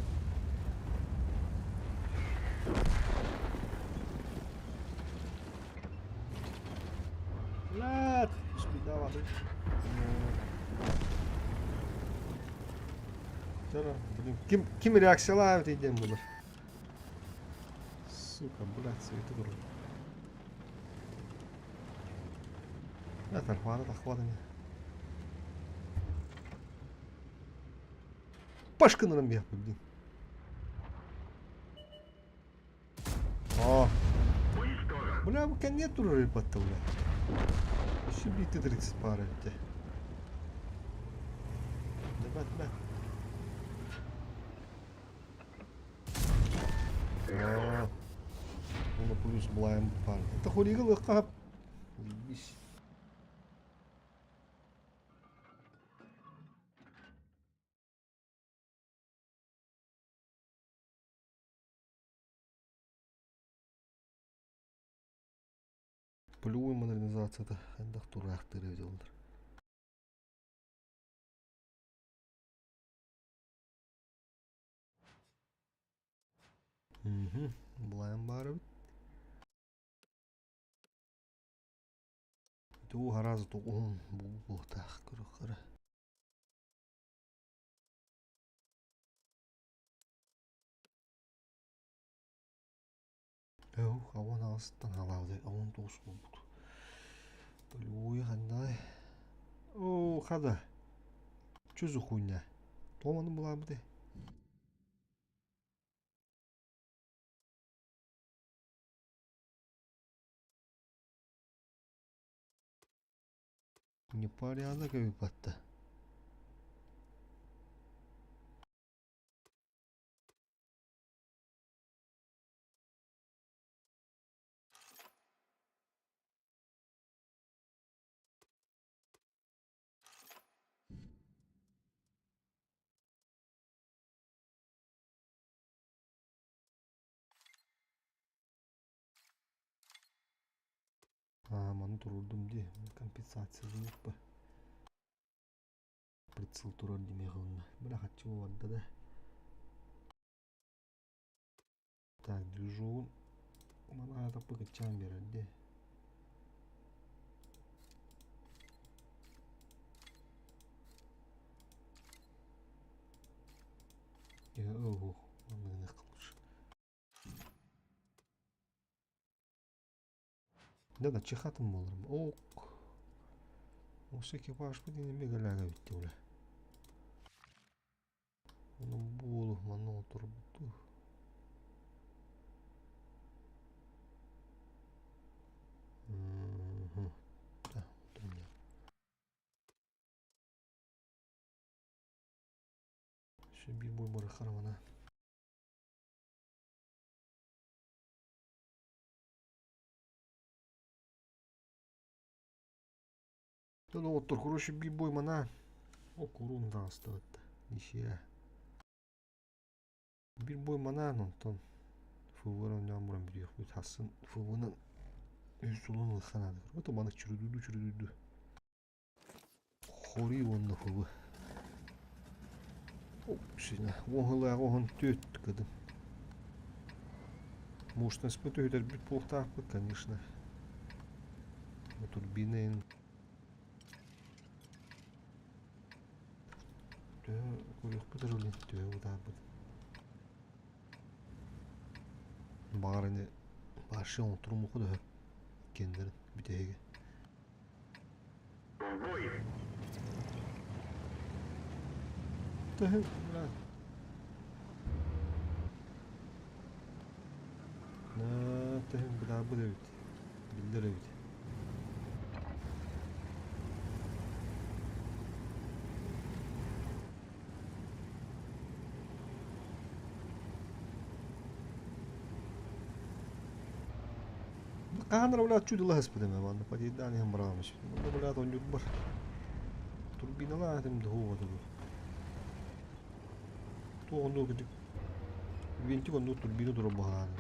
Блядь, успедавады. Блин, ким, ким реакциялаабыт диэн булар. Сука, блядь, светы турар. Это тахвата не. Пашканырым блин. О, Уничтожен. бля, бу кэнниэ турар батта, бля. Еще биты 30 пара эбитэ. Давай, давай. О, уна плюс блайм пар. Это хулиган лыкка. Ебись. Полевой модернизацията хайдах тураахтыыр эбит оллар. Мгм. Былайан баар эбит. Туу хараас тугун буолуохтаах көрүөххэ. Өөх, ауан аҕыстан халаабыт, ауан тоҕус буолбут. Полевой ханнай? Оо, хада. Чё за хуйня? Тоҕо маннык булаабытай? Непорядок эбит Аа, маны туруордум дии. Компенсациялыахпа. Прицел турар димиэхэ онно. Бля, хаччы барда да. Так, движогун маны аатаппы кыччаан биэрэр дии. Ого, манныгыныахха лучше. Да, да, чихатым буоларым. Ок. Осы экипажпыт эмиэ гэлээгэ эбит бля. Ону буолу манна олорбуту. Да, Все биир бой барахарамана. Да ну вот короче бой мана. О, курун таҕыстыбыт. Нихуя. Биир бой манаан онтон ФВ-ны оонньоон баран бүтүөхпүт. Хассын ФВ-нан үс сулун ылыахха наада. Вот маннык чүрүдүйдүү чүрүдүйдүү. Хории уонна ФВ. Уон уон түөрт кыдым. Мощностьпыт үһүтэрбит буолуохтаахпыт, конечно. Турбина төһө көрүөхпүт эрэ төһө утаарбыт. Баҕар ини вообще оҥотторумуохха да сөп иккиэннэрин бүтэһигэ. В бой! Төһө бля. Төһө бытаарбыт эбит. Биллэр эбит. Хаһан эрэ блядь чудилаһыспыт эмэ манна подъедание иһэн бараҕым Манна блядь онньурбар турбиналаах этим да дуу. Туох оннук ити винтик оннук турбина турар баһааны.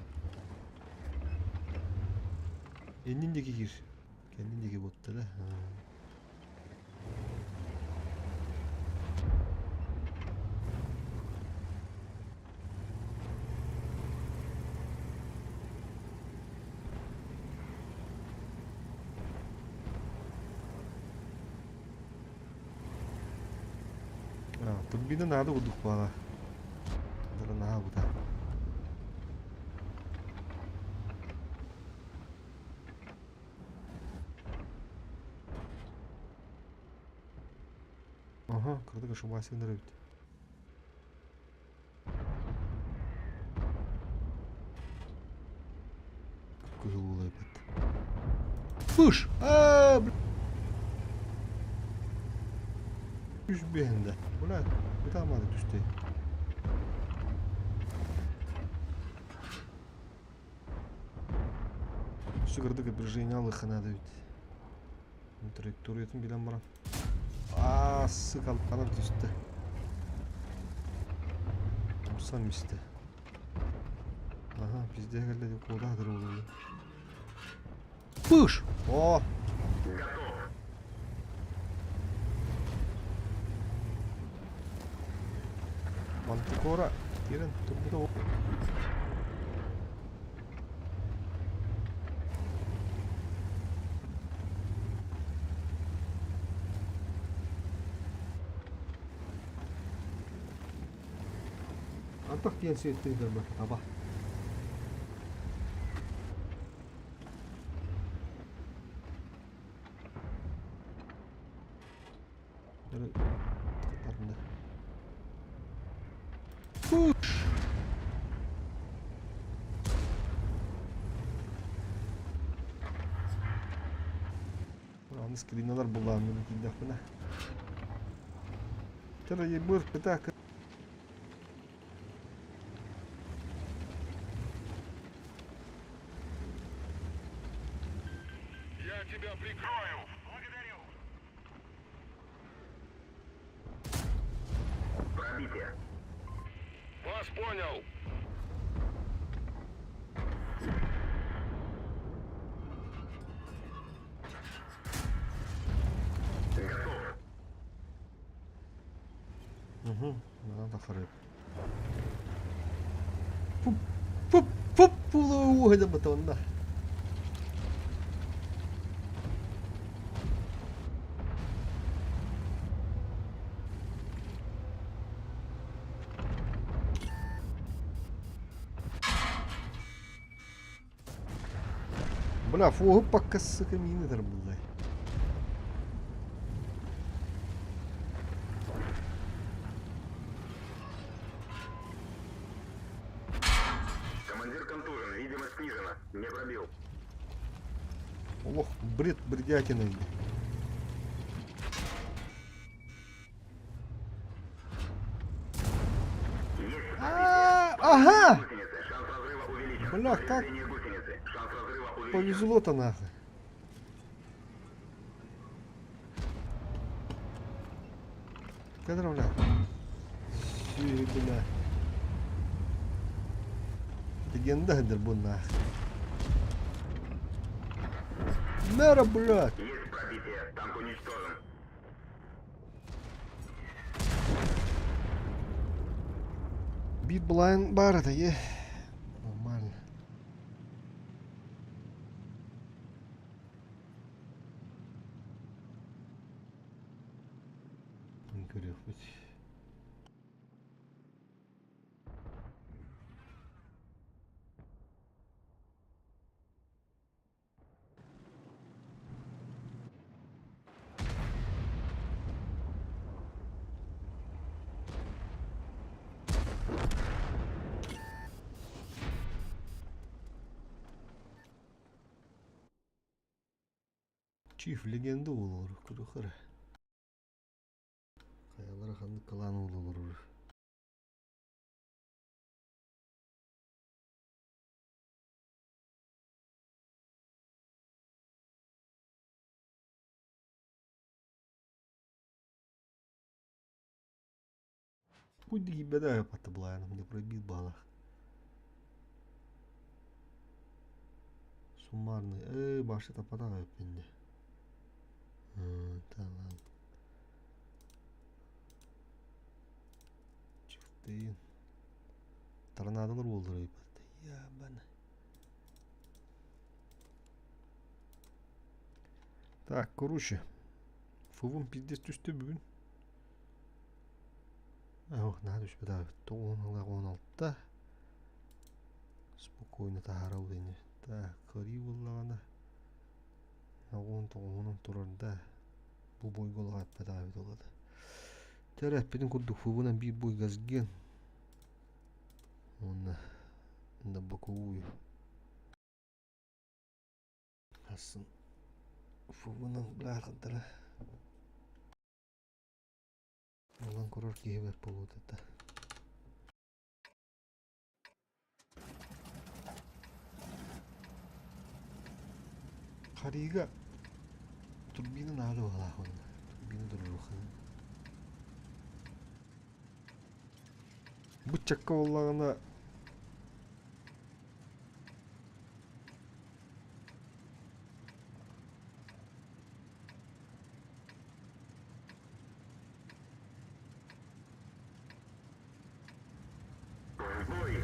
Иннин диэки киир. Кэннин диэки буотта да. Турбина наада курдук буолла. Наһаа бута. Ага, кырдык ошибайсыңдар эбит. Кыһыл улайбыт. Пыш! Аа, Үс биэһиндэ. Бля, бытаамады түстэ. Сыгырдык опережение алыхха надо ведь. Траекториятын билэн баран. Аа, сыкалканан түстэ. Тупсан истэ. Ага, пизде кэллэ деп куодаатыр буолуо. Пыш! О! Готов! Мантикора киирэн турбута. Антах диэн сиэттин көрбөт таба. Тарында. Пуш! Аны скриналар булааммын тиийдэхпинэ. Чэ, ебыр, кытаак. Я тебя прикрою! Благодарю! Пробитие. Вас понял! Готов. Угу, надо харып. Пуп, пуп, пуп, пулу батонда. Бля, фугу пока сука мины буоллай. Командир контужен, видимость снижена. Не пробил. Олох, бред бредятины. Есть Ага! гусеницы. Шанс разрыва увеличен. Бля, как Повреждение гусеницы. Шанс разрыва увеличен. повезло-то нахуй. Кадр, бля. Сүй, бля. Легенда бу нахуй. Мэра, блядь! Есть пробитие. Танк уничтожен. Бит блайн бар это е. Нормально. Көрүөхпүт. Чиф легенда буолар көрүөххэ Хайалара ханнык кылаан уоллар Путь ебеда патаблайна, мне пробил балах. Суммарный. Башта тапата өппинде. Tamam. Чифтейин. Торнадолар буоллар ыйбат. Ябана. Так, короче. Фувум пиздец түстэ бүгүн. Ох, наһаа түспэт 16. Спокойно таһаарабыт ини. Так, кырыы буоллаҕына 19-унан турар да бу бойго улаҕаппатаҕа эбит олода. Төрөппүтүн курдук фувунан биир бой газген уонна на боковую Асын фувунан быраахыдара Ылан көрөр киһи бэрт буолуо этэ. Харыйга турбина наада баҕалаах уонна турбина туруоруохха Быччакка буоллаҕына В бой!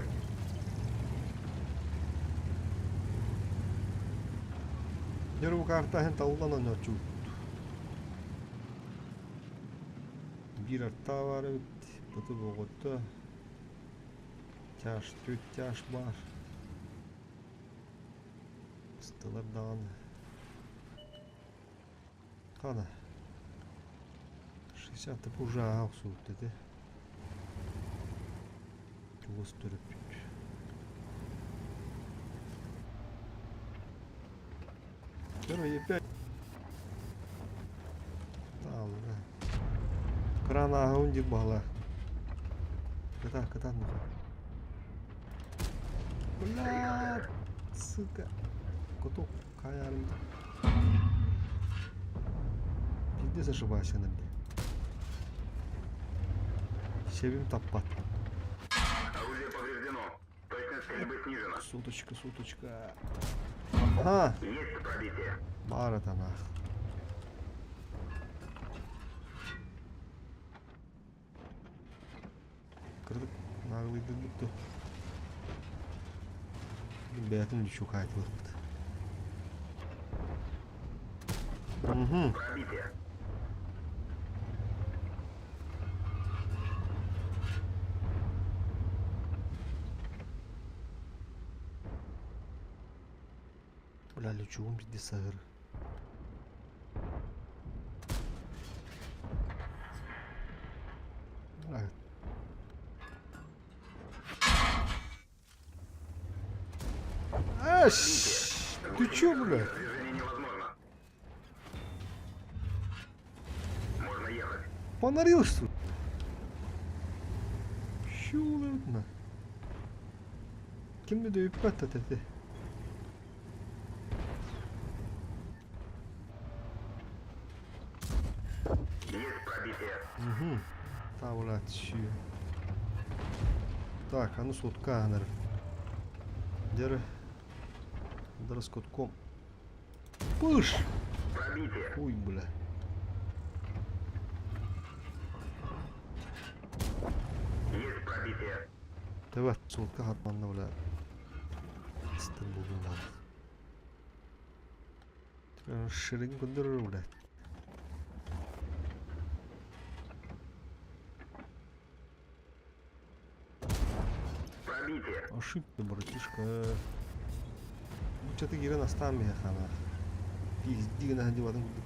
Нервы картаһын таллан оонньооччубут. Биир артаа баар эбит, быты боҕотто, тяж, түт тяж баар. Ыстылар даҕаны. Хана. 60 уже ааҕа охсубут этэ. Чугас төрөппүт. Первый опять. Кран ааһабын диир баһылаа. Кытаат, кытаат нахуй. Бля, сука. Кутук, хаярым. Пиздец ошибайся на мне. Себим таппат. Орудие повреждено. Точность стрельбы снижена. Суточка, суточка. Ага. Есть пробитие. Баар это нах. Кырдык наглыйдырбыт дуо? Бэйэтин лючук аайтылыахпыт. Угу. Пробитие. Бля, лючугум пизде саһыр. А, ты чё, блядь? Движение невозможно. Можно ехать. Фонарил, что ли? Чё, Ким да үппэт этэ? Есть пробитие. Угу. Тавла түһүө. Так, аны сотка анар. Деры. Дроскотком. Пыш! Пробитие. Ой, бля. Есть пробитие. Тэбэ сотка хатманна, бля. Стын булдум Ширин көндөрөр, бля. Пробитие. Ошибка, братишка. Бу кирен астаан биһиэхэ Пизди гына сылдьыбатын курдук.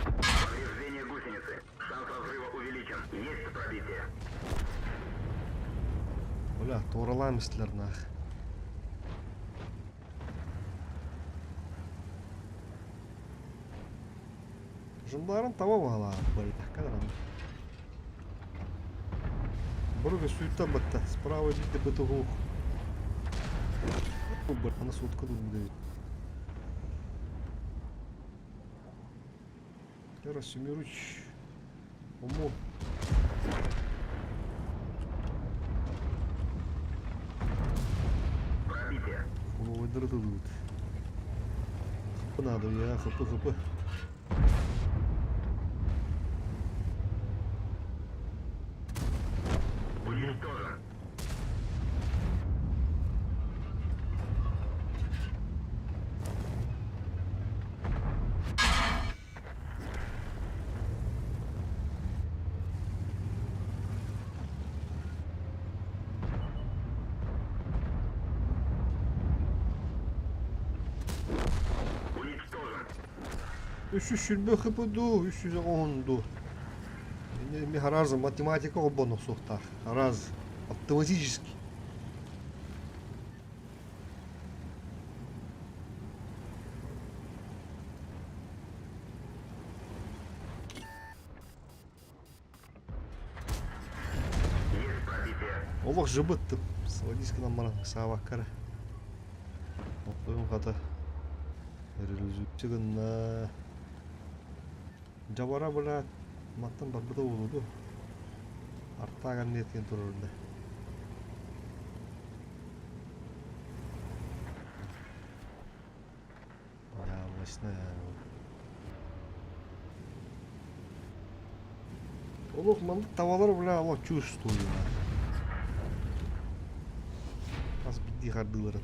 Повреждение гусеницы. Шанс разрыва увеличен. Есть пробитие. Бля, туоралаан истилэр нах. Жындарын таба баҕалаах, бля, кадран. Бұрғы суета батта. Справа видно бытовух. Бля, на сутка тут будет. Раз Семеруч. Омо. Пробитие. Фуловый тут. Хп надо, я хп, хп. Уничтожен. Уничтожен. 320 хп ду, 310 ду. Ми хараза математика обоно сухтах. Раз. Автоматически. Есть пробитие. Олох жыбыттым. Сводиска нам мара сааваккара. Оттуйум хата. Резолюция Жабара бля маттан барбыта болуду. Артаган неткен турурда. Яблочная. Олох маннык табалар бля олох чувствую. Хас бидди хардыларын.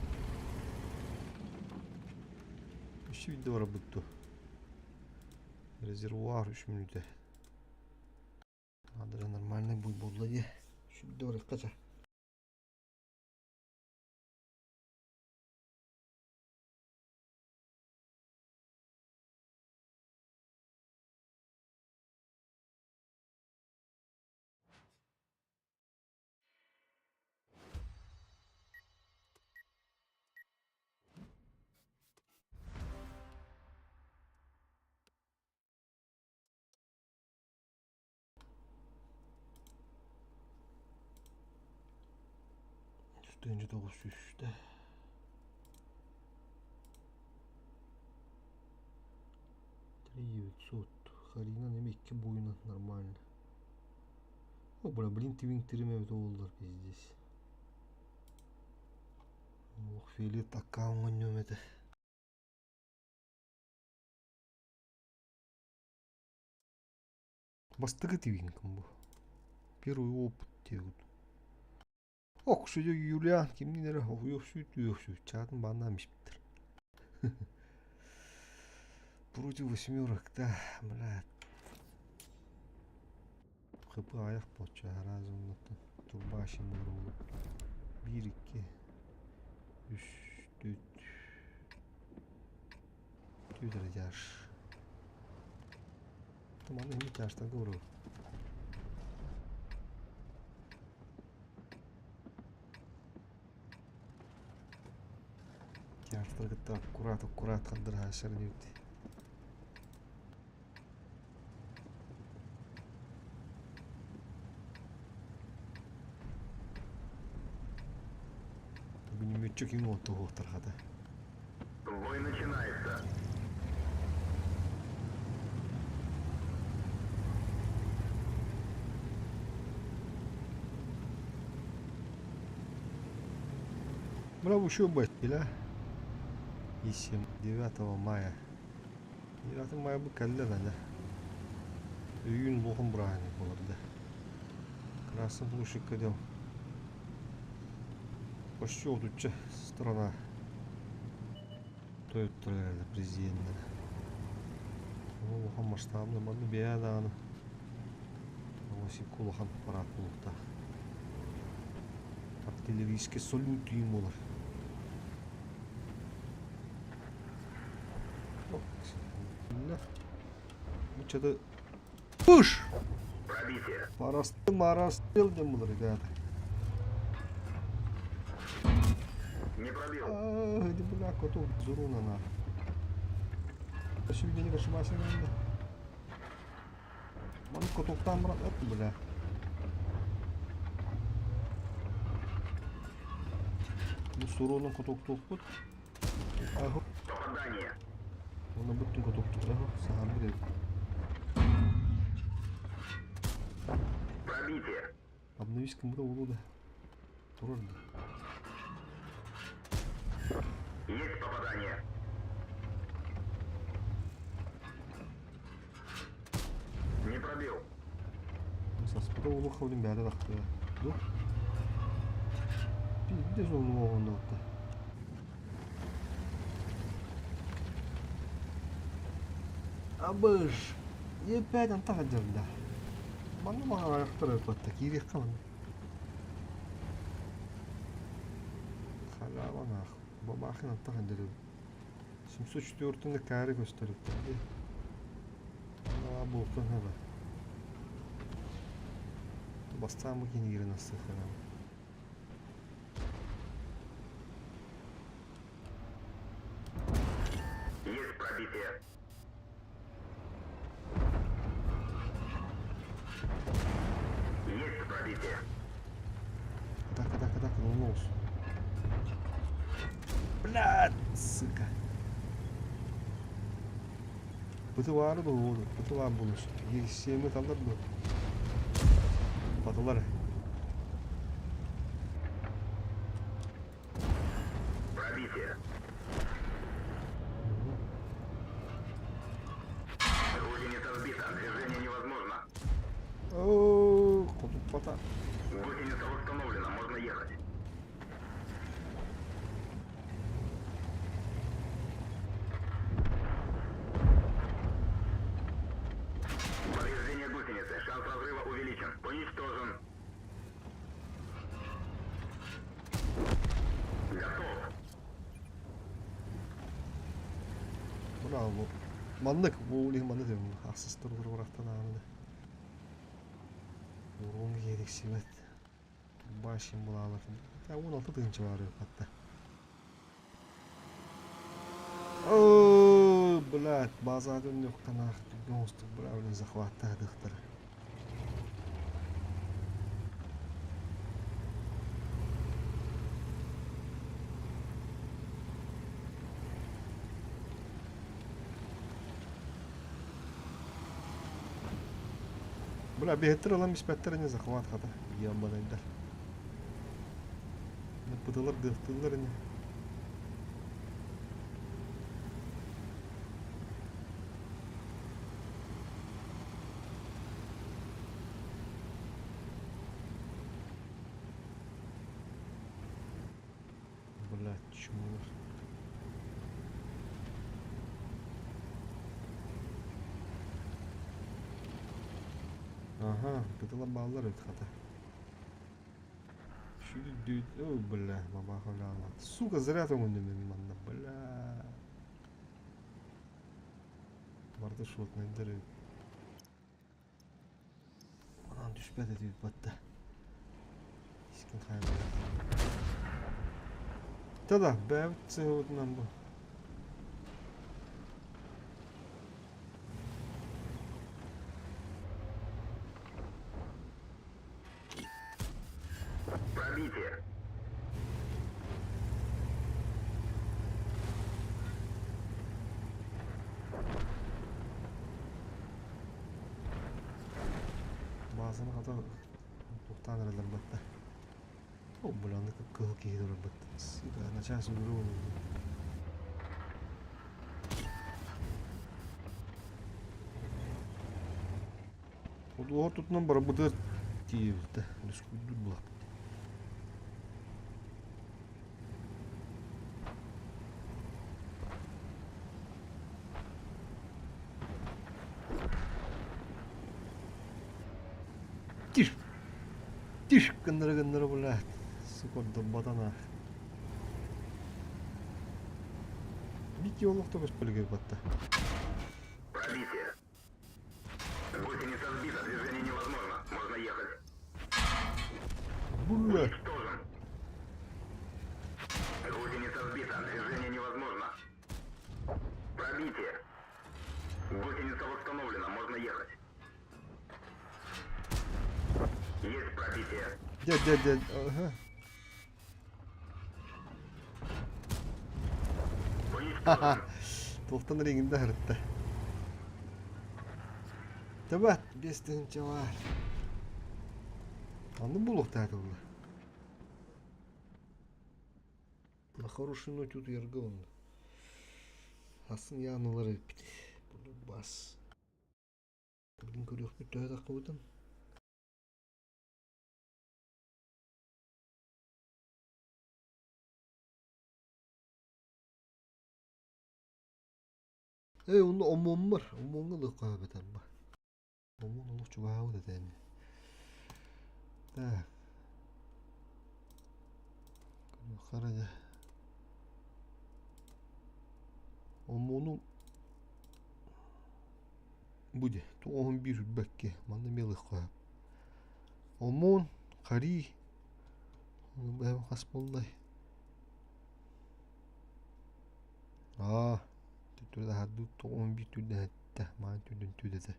Үс видео бар бутту. Резервуар 3 минуты. Надо же нормальный будет буолла дии. Үс видео бар 9 900 да. 3900. Харина нemi икки буйна нормально. О, бля, блин, твинг тиримэбит оллар пиздец. Олох фиолет аккаунт этэ. Бастакы твинкам бу. Первый опыт диэбит. Ок, судья Юлиан кимниин эрэ уйуохсуут чаатын бааннаан испиттэр. Против восьмерок, да, блядь. ХП айах буолчу араас оннуттан турбаашин буолуо. Биир, икки, үс, төрт, түөрт эрэ тяж. Манна эмиэ тяжтарга барабын. Тяжтары кытта аккурат аккурат хардырыһааччар инибит. Бүлүмүөтчү ким уоттуһуохтар хата. Бой начинается. Браво, еще бля. И 7, 9 мая. 9 мая бу кэллэ да. Өйүүн улахан бырааһынньык буолар да. Красный площадька дел. Почти отучча страна тойоттор эрэлэ президеннэрэ. Улахан масштабный манна бэйэ даҕаны Осипка улахан парад буолуохтаах. Артиллерийский салют түүн буолар. Бу что-то Пыш! Пробитие. Марастыл, марастыл диэн булар ребята. Не пробил. А, иди, бля, коту зуруна на. Сегодня не ошибайся, надо. Маны котоктан брат, эт, бля. Бу суруунан котоктуохпут. Аһы. Попадание. Онно бүттүн котоктук. Аһы, саһарбыт эбит. Пробитие. Обновись кымыта болу да. Турар да. Есть попадание. Не пробил. Саспыта улу хавлин бәрі тахты. Ду? Пиздец он оҕоннотто. Абыж! Опять антах да. Манна маған аяқтар өтпатта. Киирек манна. Халява нах. Бабахин антах дерев. 704 каары көстөрүп. Буолтун хаба. Бастаан бу кинигирин астыхтара. Есть пробитие. Есть пробитие. Атака, атака, атака, ноль Блядь, сука. Быты баары да буолу, быты баар буолуш. Сиэми таллар дуо? Батылар. Пробитие. Гусеница сбита. Движение невозможно. Оо, хотуппата. Гусеница восстановлена. Можно ехать. Повреждение гусеницы. Шанс разрыва увеличен. Уничтожен. Готов. Браво. Маннык, бу улих маннык дем. Ахсыстыр урактан аны. Урун керексибет. Башым булалар. Та 16 тыгынчы бар хатта. О, блядь, база дön канах гонстук бля, блин, захваттадыктыр. Бля, биһиттэр ылан испэттэр ини захват хата. Ебанайдар. Бытылар дыахтыыллар ини. Блядь, чмо. Ага, бытыла бааллар эбит хата. Ой, бля, бабаха Сука, зря тоҥуннум мин манна, бля. Барда шотнайдар эбит. Анан түспэт этибит батта. Искин хайалар. Да-да, бэйэбит сыһыбытынан бу. Пробитие. Баазаны хата туохтаан эрэллэр батта. О, бля, аны кыһыл киһи турарбыт. Сука, начаас өлөрүү буолуо. Одуоһар тутунан барбытыгар тиийэбит да, рискуйдуур буолаппыт. Тиш! Тиш гыннара гыннара блядь. Сука, батана. Бити олохто көспөлүгэр батта. Пробитие. Гусеница сбита, движение невозможно. Можно ехать. Бля! Уничтожен. Гусеница сбита, движение невозможно. Пробитие. Гусеница восстановлена, можно ехать. Есть пробитие. Дядь, дядь, дядь, ага. Уничтожен. Туохтан ригинде сырытта. Табат, 5000 баар. Онно буолуохтаах этэ На хорошей ноте утуйарга онно. Асын яанылар эбиппит. Бас. Билин көрүөхпүт төһө таххыбытын. Ээ, онно омуоммар, омуоҥҥа ылыахха эбэтэр ба. Омуон олох чугаһаабыт этэ ини. Так. Көрүөххэ эрэ дьэ. Омуону бу дьэ, 91 үрбэккэ, манна эмиэ ылыахха сөп. Омуон, харии, хас буоллай? Аа, Түттүрү таһаардыы 91 түрдэһэттэ, маан түрдүн түдэтэ.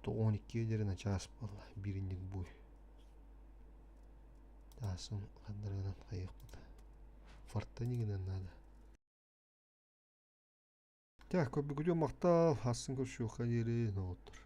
92 диэри начаас буолла, бииринник буй. Таасын хандарынан хайыахпыт. Фортани гынан наада. Так, көрбүкүтүн махтал, асын көрсүөххэ диэри ноҕоттор.